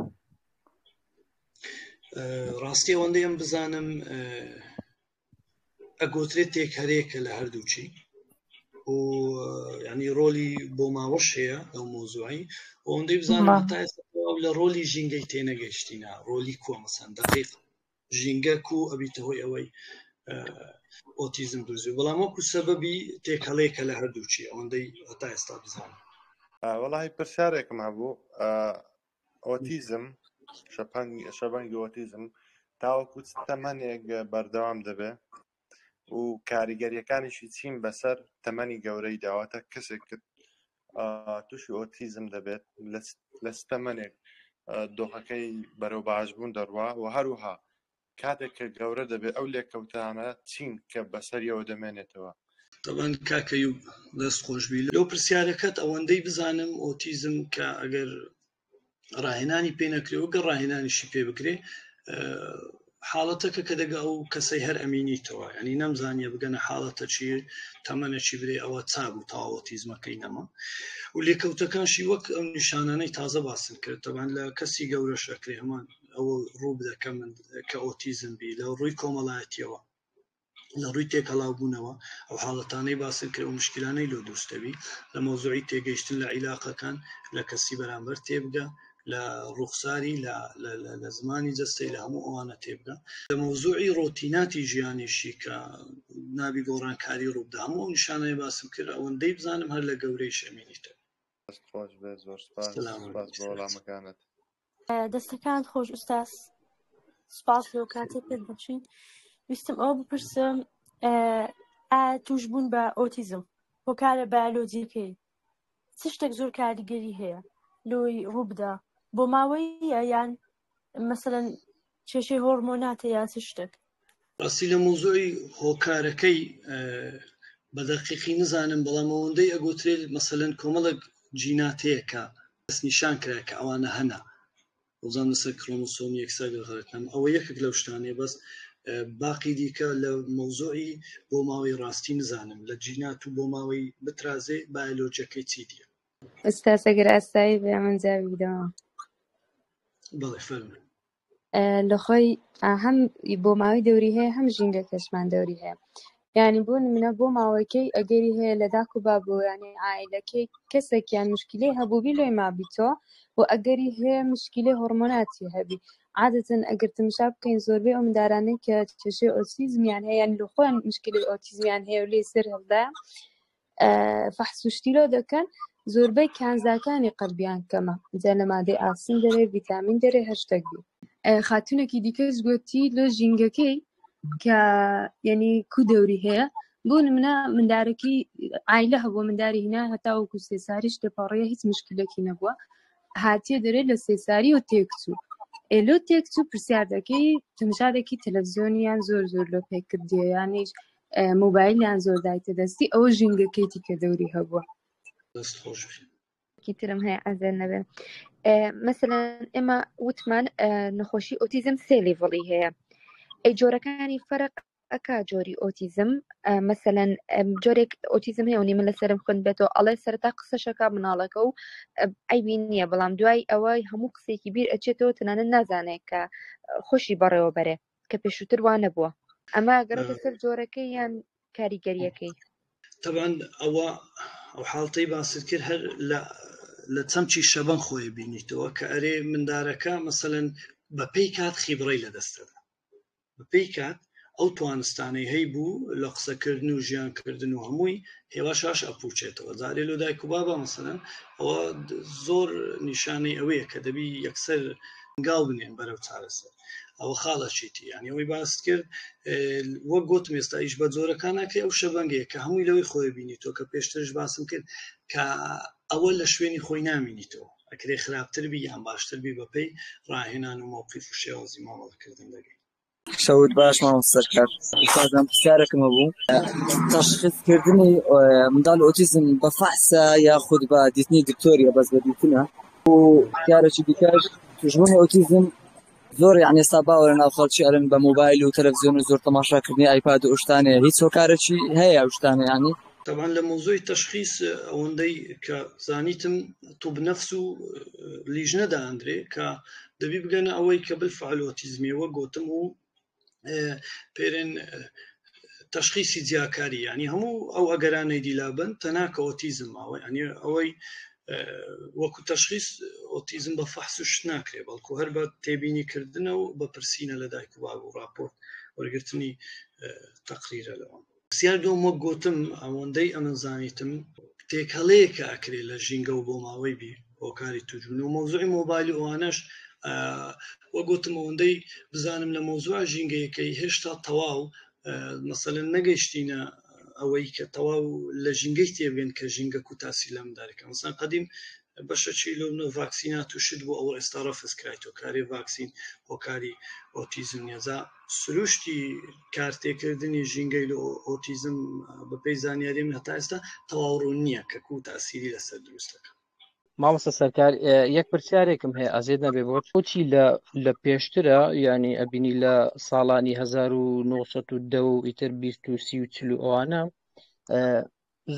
ڕاستی ئەوەندەی ئەم بزانم ئەگۆترێت تێکهرێکە لە هەردووچی و ینی ڕۆلی بۆ ماوەش هەیە ئەو مۆزوعی ئەوەندەی بزانم تا ئێستا لە ڕۆلی ژینگەی تێنەگەیشتینە ڕۆلی کووە مەسەن دقیق ژینگە کو ئەبیتە هۆی ئەوەی ئۆتیزم دروست بەڵام وەکو سەبەبی تێکەڵێکە لە هەردووچی ئەوەندەی هەتا ئێستا بزانم وەڵی پرسیارێکم هەبوو ئۆتیزم شەبەنگی ئۆتیزم تاوەکو چ تەمەنێک بەردەوام دەبێ و کاریگەریەکانیشی چین بەسەر تەمەنی گەورەی داواتە کەسێک کرد تووشی ئۆتیزم دەبێت لە تەمەنێک دۆخەکەی بەرەو باشبوون دەڕوا و هەروها کاتێک کە گەورە دەبێت ئەو لێکەوتانە چین کە بەسەریەوە دەمێنێتەوە؟ تەبعەن کاک ئەیوب دەست خۆشبی لەو پرسیارەکەت ئەوەندەی بزانم ئۆتیزم کە ئەگەر ڕاهێنانی پێ نەکرێ و گەر ڕاهێنانیشی پێ بکرێ حاڵەتەکە کە دەگە ئەو کەسەی هەر ئەمینیتەوە ینی نەمزانیە بگەنە حاڵەتە چی تەمەنە چی برێ ئەوە چابوو تەواوەتیزمەکەی نەما و لێکەوتەکانشی وەک ئەو نیشانانەی تازە باسن کرد تەبان لە کەسی گەورەش ئەکرێ هەمان ئەوە ڕوو بدە کە من کە ئۆتیزم بی لە ڕووی کۆمەڵایەتیەوە لە ڕووی تێکەڵاوبوونەوە ئەو حاڵەتانەی باسن کرد و مشکلانەی لۆ دروست دەبی لە مەوزوعی تێگەیشتن لە عیلاقەکان لە کەسی بەرامبەر تێبگە لە ڕوخساری لە زمانی جەستەی لە هەموو ئەوانە تێبگە لە مەوزوعی ڕۆتیناتی ژیانیشی کە نابی گۆڕانکاری ڕووبدا هەموو ئەو نیشانەی باسم کرد ئەوەندەی بزانم هەر لە گەورەیش ئەمینیتەوە. دەست خۆش بێت زۆر سپاس سپاس بۆ وەڵامەکانت. دەستەکانت خۆش ئوستاز سپاس لەو کاتێ پێت بەخشین ویستم ئەوە بپرسم ئایا توش بوون بە ئۆتیزم هۆکارە بایۆلۆجیەکەی چ شتێک زۆر کاریگەری هەیە لۆی ڕووبدا بۆ ماوەیە یان مەسەلەن کێشەی هۆرمۆناتە یان چ شتێک؟ ڕاستی لە مەوزوعی هۆکارەکەی بە دەقیقی نزانم بەڵام ئەوەندەی ئەگوترێت مەسەلەن کۆمەڵێک جینات هەیە کە دەستنیشان کرا کە ئەوانە هەنە وزان لەسەر کرۆمۆسۆمی یەکسا گەر غەڵەت نەم ئەوە یەکێک لەو شتانەیە بەس باقی دیکە لە مەوزوعی بۆ ماوەی ڕاستی نزانم لە جینات و بۆ ماوەی بترازێ بایۆلۆجیەکەی چی دیە. ئوستاز ئەگەر ئاسایی بێ من جوابی بدەمەوە. بەڵێ فەرموو. لە خۆی هەم بۆ ماوەی دەوری هەیە هەم ژینگەکەشمان دەوری هەیە یعنی بۆ نمونە بۆ ماوەکەی ئەگەری هەیە لە داک و بابۆ یعنی عائلەکەی کەسێکیان مشکلەی هەبووبی لۆی مابیتەوە و ئەگەری هەیە مشکلەی هۆرمۆناتی هەبی عادەتەن ئەگەر تمشا بکەین زۆربەی ئەو مندارانەی کە کێشەی ئۆتیزمیان هەیە یان لە خۆیان مشکلەی ئۆتیزمیان هەیە و لێ سەر هەڵدا فەحس و شتی لۆ دەکەن زۆربەی کانزاکانی قەلبیان کەمە جا لە مادەی ئاسن دەرێ ڤیتامین دەرێ هەر شتێک بی خاتونێکی دیکەش گوتی لۆ ژینگەکەی کە یعنی کو دەوری هەیە بۆ نمونە مندارەکەی عیلە هەبووە منداری هینا هەتاوەکو سێساریش تێپەڕیە هیچ مشکلێکی نەبووە هاتیە دەرێ لە سێساری و تێکچوو. ئێ لۆ تێک چوو پرسیار دەکەی تەماشا دەکی تەلەڤزیۆنیان زۆر زۆر لۆ پێ کردیە یانیش مۆبایلیان زۆر دایتە دەستی ئەوە ژینگەکەیتی کە دەوری هەبووە. دەست خۆش بێ. کی ترم هەیە ئەزێن نەبێ مەسەلەن ئێمە وتمان نەخۆشی ئۆتیزم سێ level ی هەیە ئەی جۆرەکانی فەرق ئەکا جۆری ئۆتیزم مەسەلەن جۆرێک ئۆتیزم هەیە و من لەسەرم خوێند بێتەوە ئەڵێ سەرتا قسەشەکە مناڵەکە و عیبی نییە بەڵام دوای ئەوەی هەموو قسێکی بیر ئەچێتەوە تەنانەت نازانێت کە خۆشی بەڕێوە بەرێ کە پێشووتر وا نەبووە ئەمە گەڕێتە سەر جۆرەکەی یان کاریگەریەکەی؟ تەبعەن ئەوە ئەو حاڵتەی باست کرد هەر لە لە چەمکی شەبەنگ خۆی بینیتەوە کە ئەرێ مندارەکە مەسەلەن بە پێی کات خیبڕەی لەدەستەدا بەپێی کات ئەو توانستانەی هەیبوو لە قسەکردن و ژیانکردن و هەمووی هێواش هێواش ئەپوچێتەوە جارێ لۆ دایک و بابا مەسەلەن ئەوە زۆر نیشانەی ئەوەیە کە دەبی یەکسەر گاو بنێن بەرەو چارەسەر ئەوە خاڵەچێتی یعنی ئەوەی باست کرد وەک گوتم ئێستا ئیش بە جۆرەکان ناکرێ ئەو شەبەنگەیە کە هەمووی لەوەی خۆی بینیتەوە کە پێشترش باسم کرد کە ئەوە لە شوێنی خۆی نامینیتەوە ئەکرێ خراپتر بی یان باشتر بی بەپێی ڕاهێنان و مەوقیف و شێوازی مامەڵەکردن دەگەی. شەوت باش مامۆستا سەرکار ئوستازم پرسیارێکم هەبوو تەشخیصکردنی منداڵ ئۆتیزم بە فەحسە یاخود بە دیتنی دکتۆریە بەس بە دیتنە و پرسیارێکی دیکەش توشبوونی ئۆتیزم زۆر یعنی ئێستا باوە لە ناو خەڵکی ئەرن بە مۆبایل و تەلەڤزیۆن و زۆر تەماشاکردنی ئایپاد و شتانێ هیچ هۆکارێکی هەیە ئەو شتانە یعنی تەبعەن لە مەوزوعی تەشخیس ئەوەندەی کە زانیتم طب نفس و لیژنە دائەندرێ کە دەبی بگەنە ئەوەی کە بالفعل ئۆتیزمیە وەک گۆتم و پێرێن تەشخیسی جیاکاری یعنی هەموو ئەو ئەگەرانەی دیلابن تەنا کە ئۆتیزم ماوە یعنی ئەوەی وەکو تەشخیس ئۆتیزم بە فەحس و شت ناکرێ بەڵکو هەر بە تێبینی کردنە و بە پرسینە لە دایک و باب و راپۆرت وەرگرتنی تەقریرە لەوان. پرسیار دووەم وەک گۆتم ئەوەندەی ئەمن زانیتم تێکەڵەیەکە ئەکرێ لە ژینگە و بۆماوەی بی هۆکاری توشبوون و مەوزوعی مۆبایل و ئەوانەش وەک گۆتم ئەوەندەی بزانم لە مەوزوع ژینگەیەکەی هێشتا تەواو مەسەلەن نەگەیشتینە ئەوەی کە تەواو لە ژینگەی تێبگەن کە ژینگە کو تاسی لە مندارەکە مەسەلەن قەدیم بەشەکی لەو نە ڤاکسینات و شت بۆ ئەوە ئێستا ڕەفز کرایتەوە کارێ ڤاکسین هۆکاری ئۆتیزم نیە جا سروشتی کارتێکردنی ژینگەی لە ئۆتیزم بەپێی زانیاری من هەتا ئێستا تەواو ڕوون نییە کە کو تاسیری لەسەر دروست دەکات. مامۆستا سەرکار یەک پرسیارێکم هەیە ئەزێت نەبێ بۆت بۆچی لە لە پێشترە ینی ئەبینی لە ساڵانی 1910 و ئیتر 20 و 30 و 40 و ئەوانە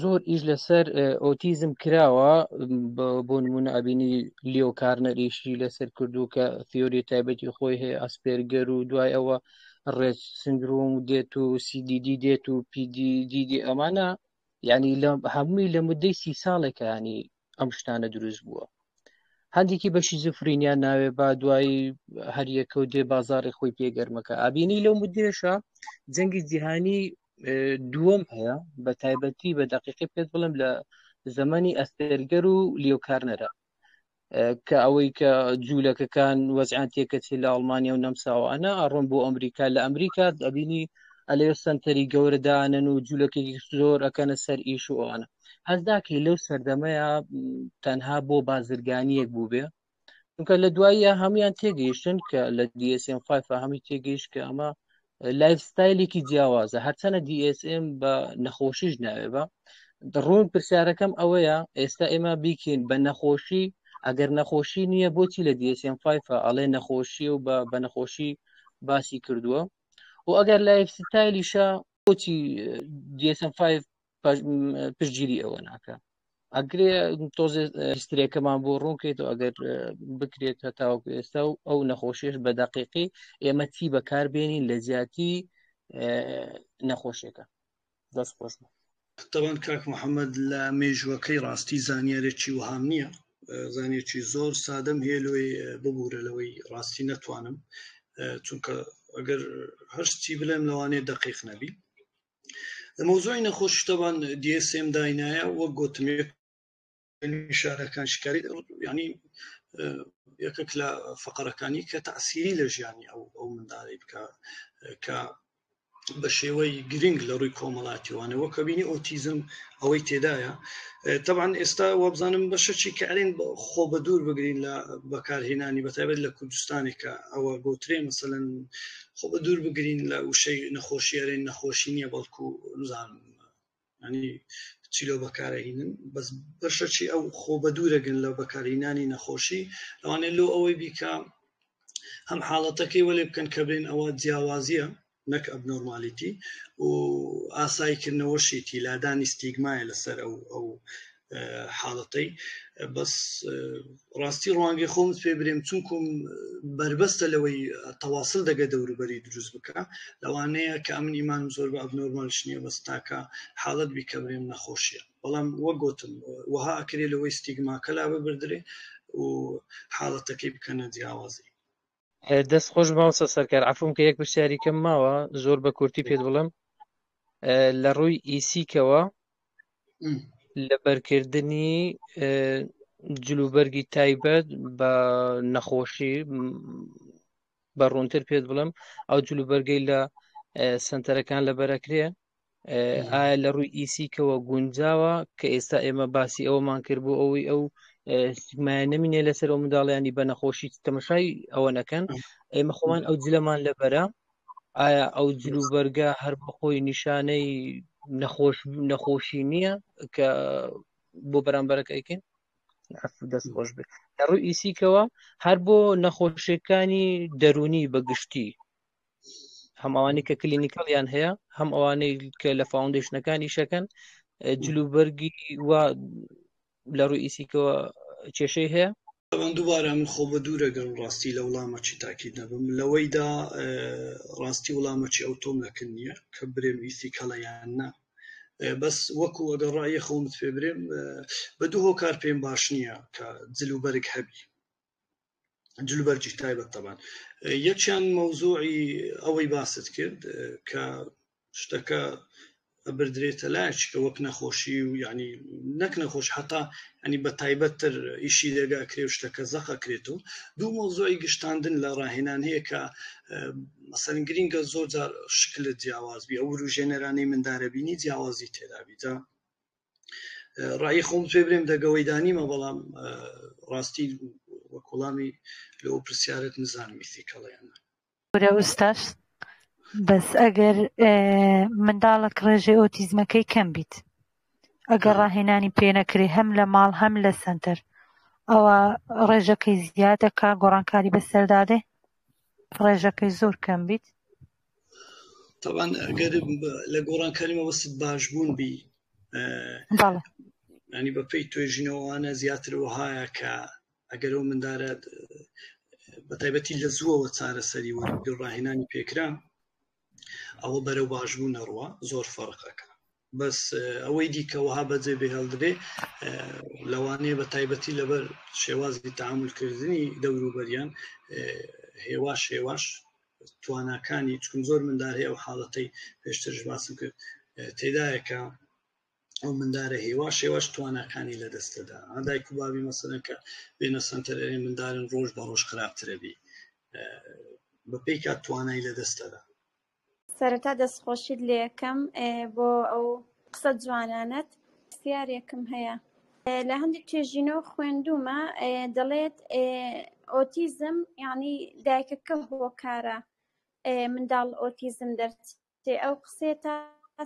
زۆر ئیش لەسەر ئۆتیزم کراوە بۆ نمونە ئەبینی لیۆ کارنەریشی لەسەر کردو کە تیۆری تایبەتی خۆی هەیە ئەسپێرگەر و دوای ئەوە ڕێت سندروم دێت و CDD دێت و PDD ئەمانە یعنی لە هەمووی لە مدەی سی ساڵێکە ینی ئەم شتانە دروست بووە هەندێکی بە شیزۆفرینیا ناوێ با دوایی هەریەکە و دێ بازاڕی خۆی پێگەرمەکە ئابینی لەو مدێشە جەنگی جیهانی دووەم هەیە بە تایبەتی بە دقیقی پێت بڵم لە زەمەنی ئەستێرگەر و لیۆکارنەرە کە ئەوەی کە جوولەکەکان وەزیان تێکەچی لە ئەڵمانیا و نەمساوانە ئەڕۆن بۆ ئەمریکا لە ئەمریکا ئەبینی ئەلێ سنتەری گەورەدانن و جوولەکەی زۆر ئەکەنە سەر ئیش و ئەوانە هەست ناکەی لەو سەردەمەیە تەنها بۆ بازرگانیەک بوو بێ چونکە لە دواییە هەمویان تێگەیشتن کە لە DSM-5 هەمووی تێگەیشت کە ئەمە lifestyle ێکی جیاوازە هەرچەنە DSM بە نەخۆشیش ناوێ بە ڕوون پرسیارەکەم ئەوەیە ئێستا ئێمە بیکەین بە نەخۆشی ئەگەر نەخۆشی نییە بۆچی لە DSM-5 ئەڵێ نەخۆشی و بە نەخۆشی باسی کردووە و ئەگەر lifestyle یشە بۆچی DSM-5 پشتگیری ئەوە ناکە ئەگرێ تۆزێ history ەکەمان بۆ ڕوونکەیتەوە ئەگەر بکرێت هەتاوەکو ئێستا و ئەو نەخۆشیش بە دەقیقی ئێمە چی بەکاربێنین لە جیاتی نەخۆشیەکە دەست خۆش بوو. تەبان کاک محەممەد لە مێژووەکەی ڕاستی زانیارێکی وەهام نییە زانیەکی زۆر سادەم هەیە لۆی ببوورە لەوەی ڕاستی نەتوانم چونکە ئەگەر هەرچی بڵێم لەوانەیە دەقیق نەبی لە مەوزوعی نەخۆشی تەبان DSM داینایە وەک گۆتم یەک نیشانەکان شکاری ینی یەکێک لە فقرەکانی کە تەسیری لە ژیانی ئەو ئەو منداڵی بکە کە. بە شێوەی گرنگ لە ڕووی کۆمەڵاتیوانە وەک بینی ئۆتیزم ئەوەی تێدایە تەبعەن ئێستا وابزانم بەشەکی کە ئەرێن خۆ بە دوور بگرین لە بەکارهێنانی بەتایبەت لە کوردستانێکە ئەوە گۆترێ مەسەلەن خۆ بە دوور بگرین لە وشەی نەخۆشی ئەرێن نەخۆشی نییە بەڵکو نزانم ینی چیلۆ بەکارهینن بەس بەشەکی ئەو خۆ بە دوورەگەن لە بەکارهینانی نەخۆشی لەوانەیە لۆ ئەوەی بیکە هەم حاڵەتەکەی وەلێ بکەن کە بێن ئەوە جیاوازیە نەک abnormality و ئاساییکردنەوەشیتی لادانی ستیگمایە لەسەر ئەو ئەو حاڵەتەی بەس ڕاستی ڕوانگەی خۆمت پێ برێم چونکم بربەستە لەوەی تەواصل دەگە دەوروبەری دروست بکە لەوانەیە کە ئەمن ئیمانم زۆر بە abnormal ش نییە بەس تاکە حاڵەت بی کە برێم نەخۆشیە بەڵام وەک گوتم وەها ئەکرێ لەوەی ستیگماکە لا ببردرێ و حاڵەتەکەی بکەنە جیاوازی. دەست خۆش مامۆستا سەرکار عەفوم کە یەک پرسیاری کەم ماوە زۆر بە کورتی پێت بڵێم لە ڕووی ئیسیکەوە لەبەرکردنی جلوبەرگی تایبەت بە نەخۆشی بە ڕوونتر پێت بڵێم ئەو جلوبەرگەی لە سنتەرەکان لەبەرەکرێ ئایا لە ڕووی ئیسیکەوە گونجاوە کە ئێستا ئێمە باسی ئەوەمان کرد بۆ ئەوەی ئەو سیگمایە نەمینێ لەسەر ئەو منداڵیانی بە نەخۆشی تەمەشای ئەوە نەکەن ئێمە خۆمان ئەو جلەمان لەبەرە ئایا ئەو جل و بەرگە هەر بەخۆی نیشانەی نەخۆش نەخۆشی نییە کە بۆ بەرامبەرەکە ئەیکەین دەست خۆش بێت لە ڕووی ئیسیکەوە هەر بۆ نەخۆشیەکانی دەرونی بە گشتی هەم ئەوانەی کە clinical یان هەیە هەم ئەوانەی کە لە foundation ەکان ئیشەکەن جلوبەرگی و لە ڕووی ئیسیکەوە کێشەی هەیە طبعا دووبارە من خۆ بە دوورەگەم ڕاستی لە وڵامەکی تاکید نەبم لەوەیدا ڕاستی وڵامەکی ئەو تۆم لەکن نییە کە برێم ethical ە یان نا بەس وەکو ئەگەر ڕایە خۆمت پێ برێم بە دوو هۆکار پێم باش نییە کە جل و بەرگ هەبی جلوبەرگی تایبەت تەبان یەکیان مەوزوعی ئەوەی باست کرد کە شتەکە بردرێتە لایەکە وەک نەخۆشی و ینی نەک نەخۆش حتا ینی بە تایبەتتر ئیشی دەگا کرێ و شتەکە زەقە کرێت و دوو مەوزوعی گشتاندن لە ڕاهێنان هەیە کە مەسەن گرینگە زۆر جار شکلت جیاواز بی ئەو وروژێنەرانەی مندارە بینی جیاوازی تێدابی جا ڕای خۆم پێ برێم دەگەوەی دانیمە بەڵام ڕاستی وەک وەڵامی لەو پرسیارت نزانم ethical ە یان نا. ورە ئوستاز بەس ئەگەر منداڵەک ڕێژەی ئۆتیزمەکەی کەم بیت ئەگەر ڕاهێنانی پێ نەکرێ هەم لە ماڵ هەم لە سەنتەر ئەوە ڕێژەکەی زیاد دەکا گۆڕانکاری بەسەردا دێ ڕێژەکەی زۆر کەم بیت طبعا ئەگەر لە گۆڕانکاری مەبەست باشبوون بی ینی بە پێی توێژینەوەوانە زیاتر وەهایە کە ئەگەر ئەو مندارە بە تایبەتی لە زووەوە چارەسەری وەرگرت ڕاهێنانی پێکرا ئەوە بەرەو باشبوون نەڕوە زۆر فەرقەکە بەس ئەوەی دیکە وەها بەجێ بهێڵدرێ لەوانەیە بە تایبەتی لەبەر شێوازی تەعامولکردنی دەوروبەریان هێواش هێواش تواناکانی چون زۆر مندار هەیە ئەو حاڵەتەی پێشترش باسم کرد تێدایە کە ئەو مندارە هێواش هێواش تواناکانی لە دەستەدا دایک و بابی مەسەلەن کە بێنە سەنتەر ئەرێ مندارن ڕۆژ بە ڕۆژ خراپترە بی بەپێی کات توانای لە دەستەدا. سەرەتا دەستخۆشیت لێکەم بۆ ئەو قسە جوانانەت پرسیارێکم هەیە لە هەندێک توێژینەوە خوێندوومە دەڵێت ئۆتیزم یعنی دایکەکە هۆکارە منداڵ ئۆتیزم دەرچێ ئەو قسەیە تا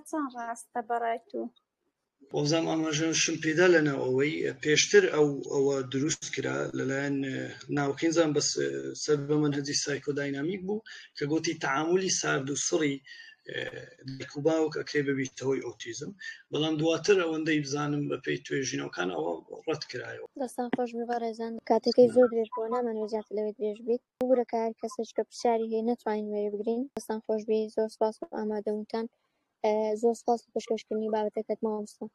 چەند ڕاستە بەڕای تو؟ وابزانم ئاماژەشم پێدا لەناو ئەوەی پێشتر ئەو ئەوە دروست کرا لەلایەن ناوەکەی نزانم بەس سەر بە مەنهەجی سایکۆداینامیک بوو کە گوتی تەعامولی سارد و سڕی دایک و باوک ئەکرێ ببیتە هۆی ئۆتیزم بەڵام دواتر ئەوەندەی بزانم بەپێی توێژینەوەکان ئەوە ڕەت کرایەوە. دەستان خۆش بێ بەڕێزان کاتەکەی زۆر درێژ بووە نامانەوێت زیاتر لەوێ درێژ بیت ببورە کە هەر کەسێک کە پرسیاری هەیە نەتوانین وەری بگرین دەستان خۆش بی زۆر سپاس بۆ ئامادەبوونتان زۆر سپاس بۆ پێشکەشکردنی بابەتەکەت مامۆستا.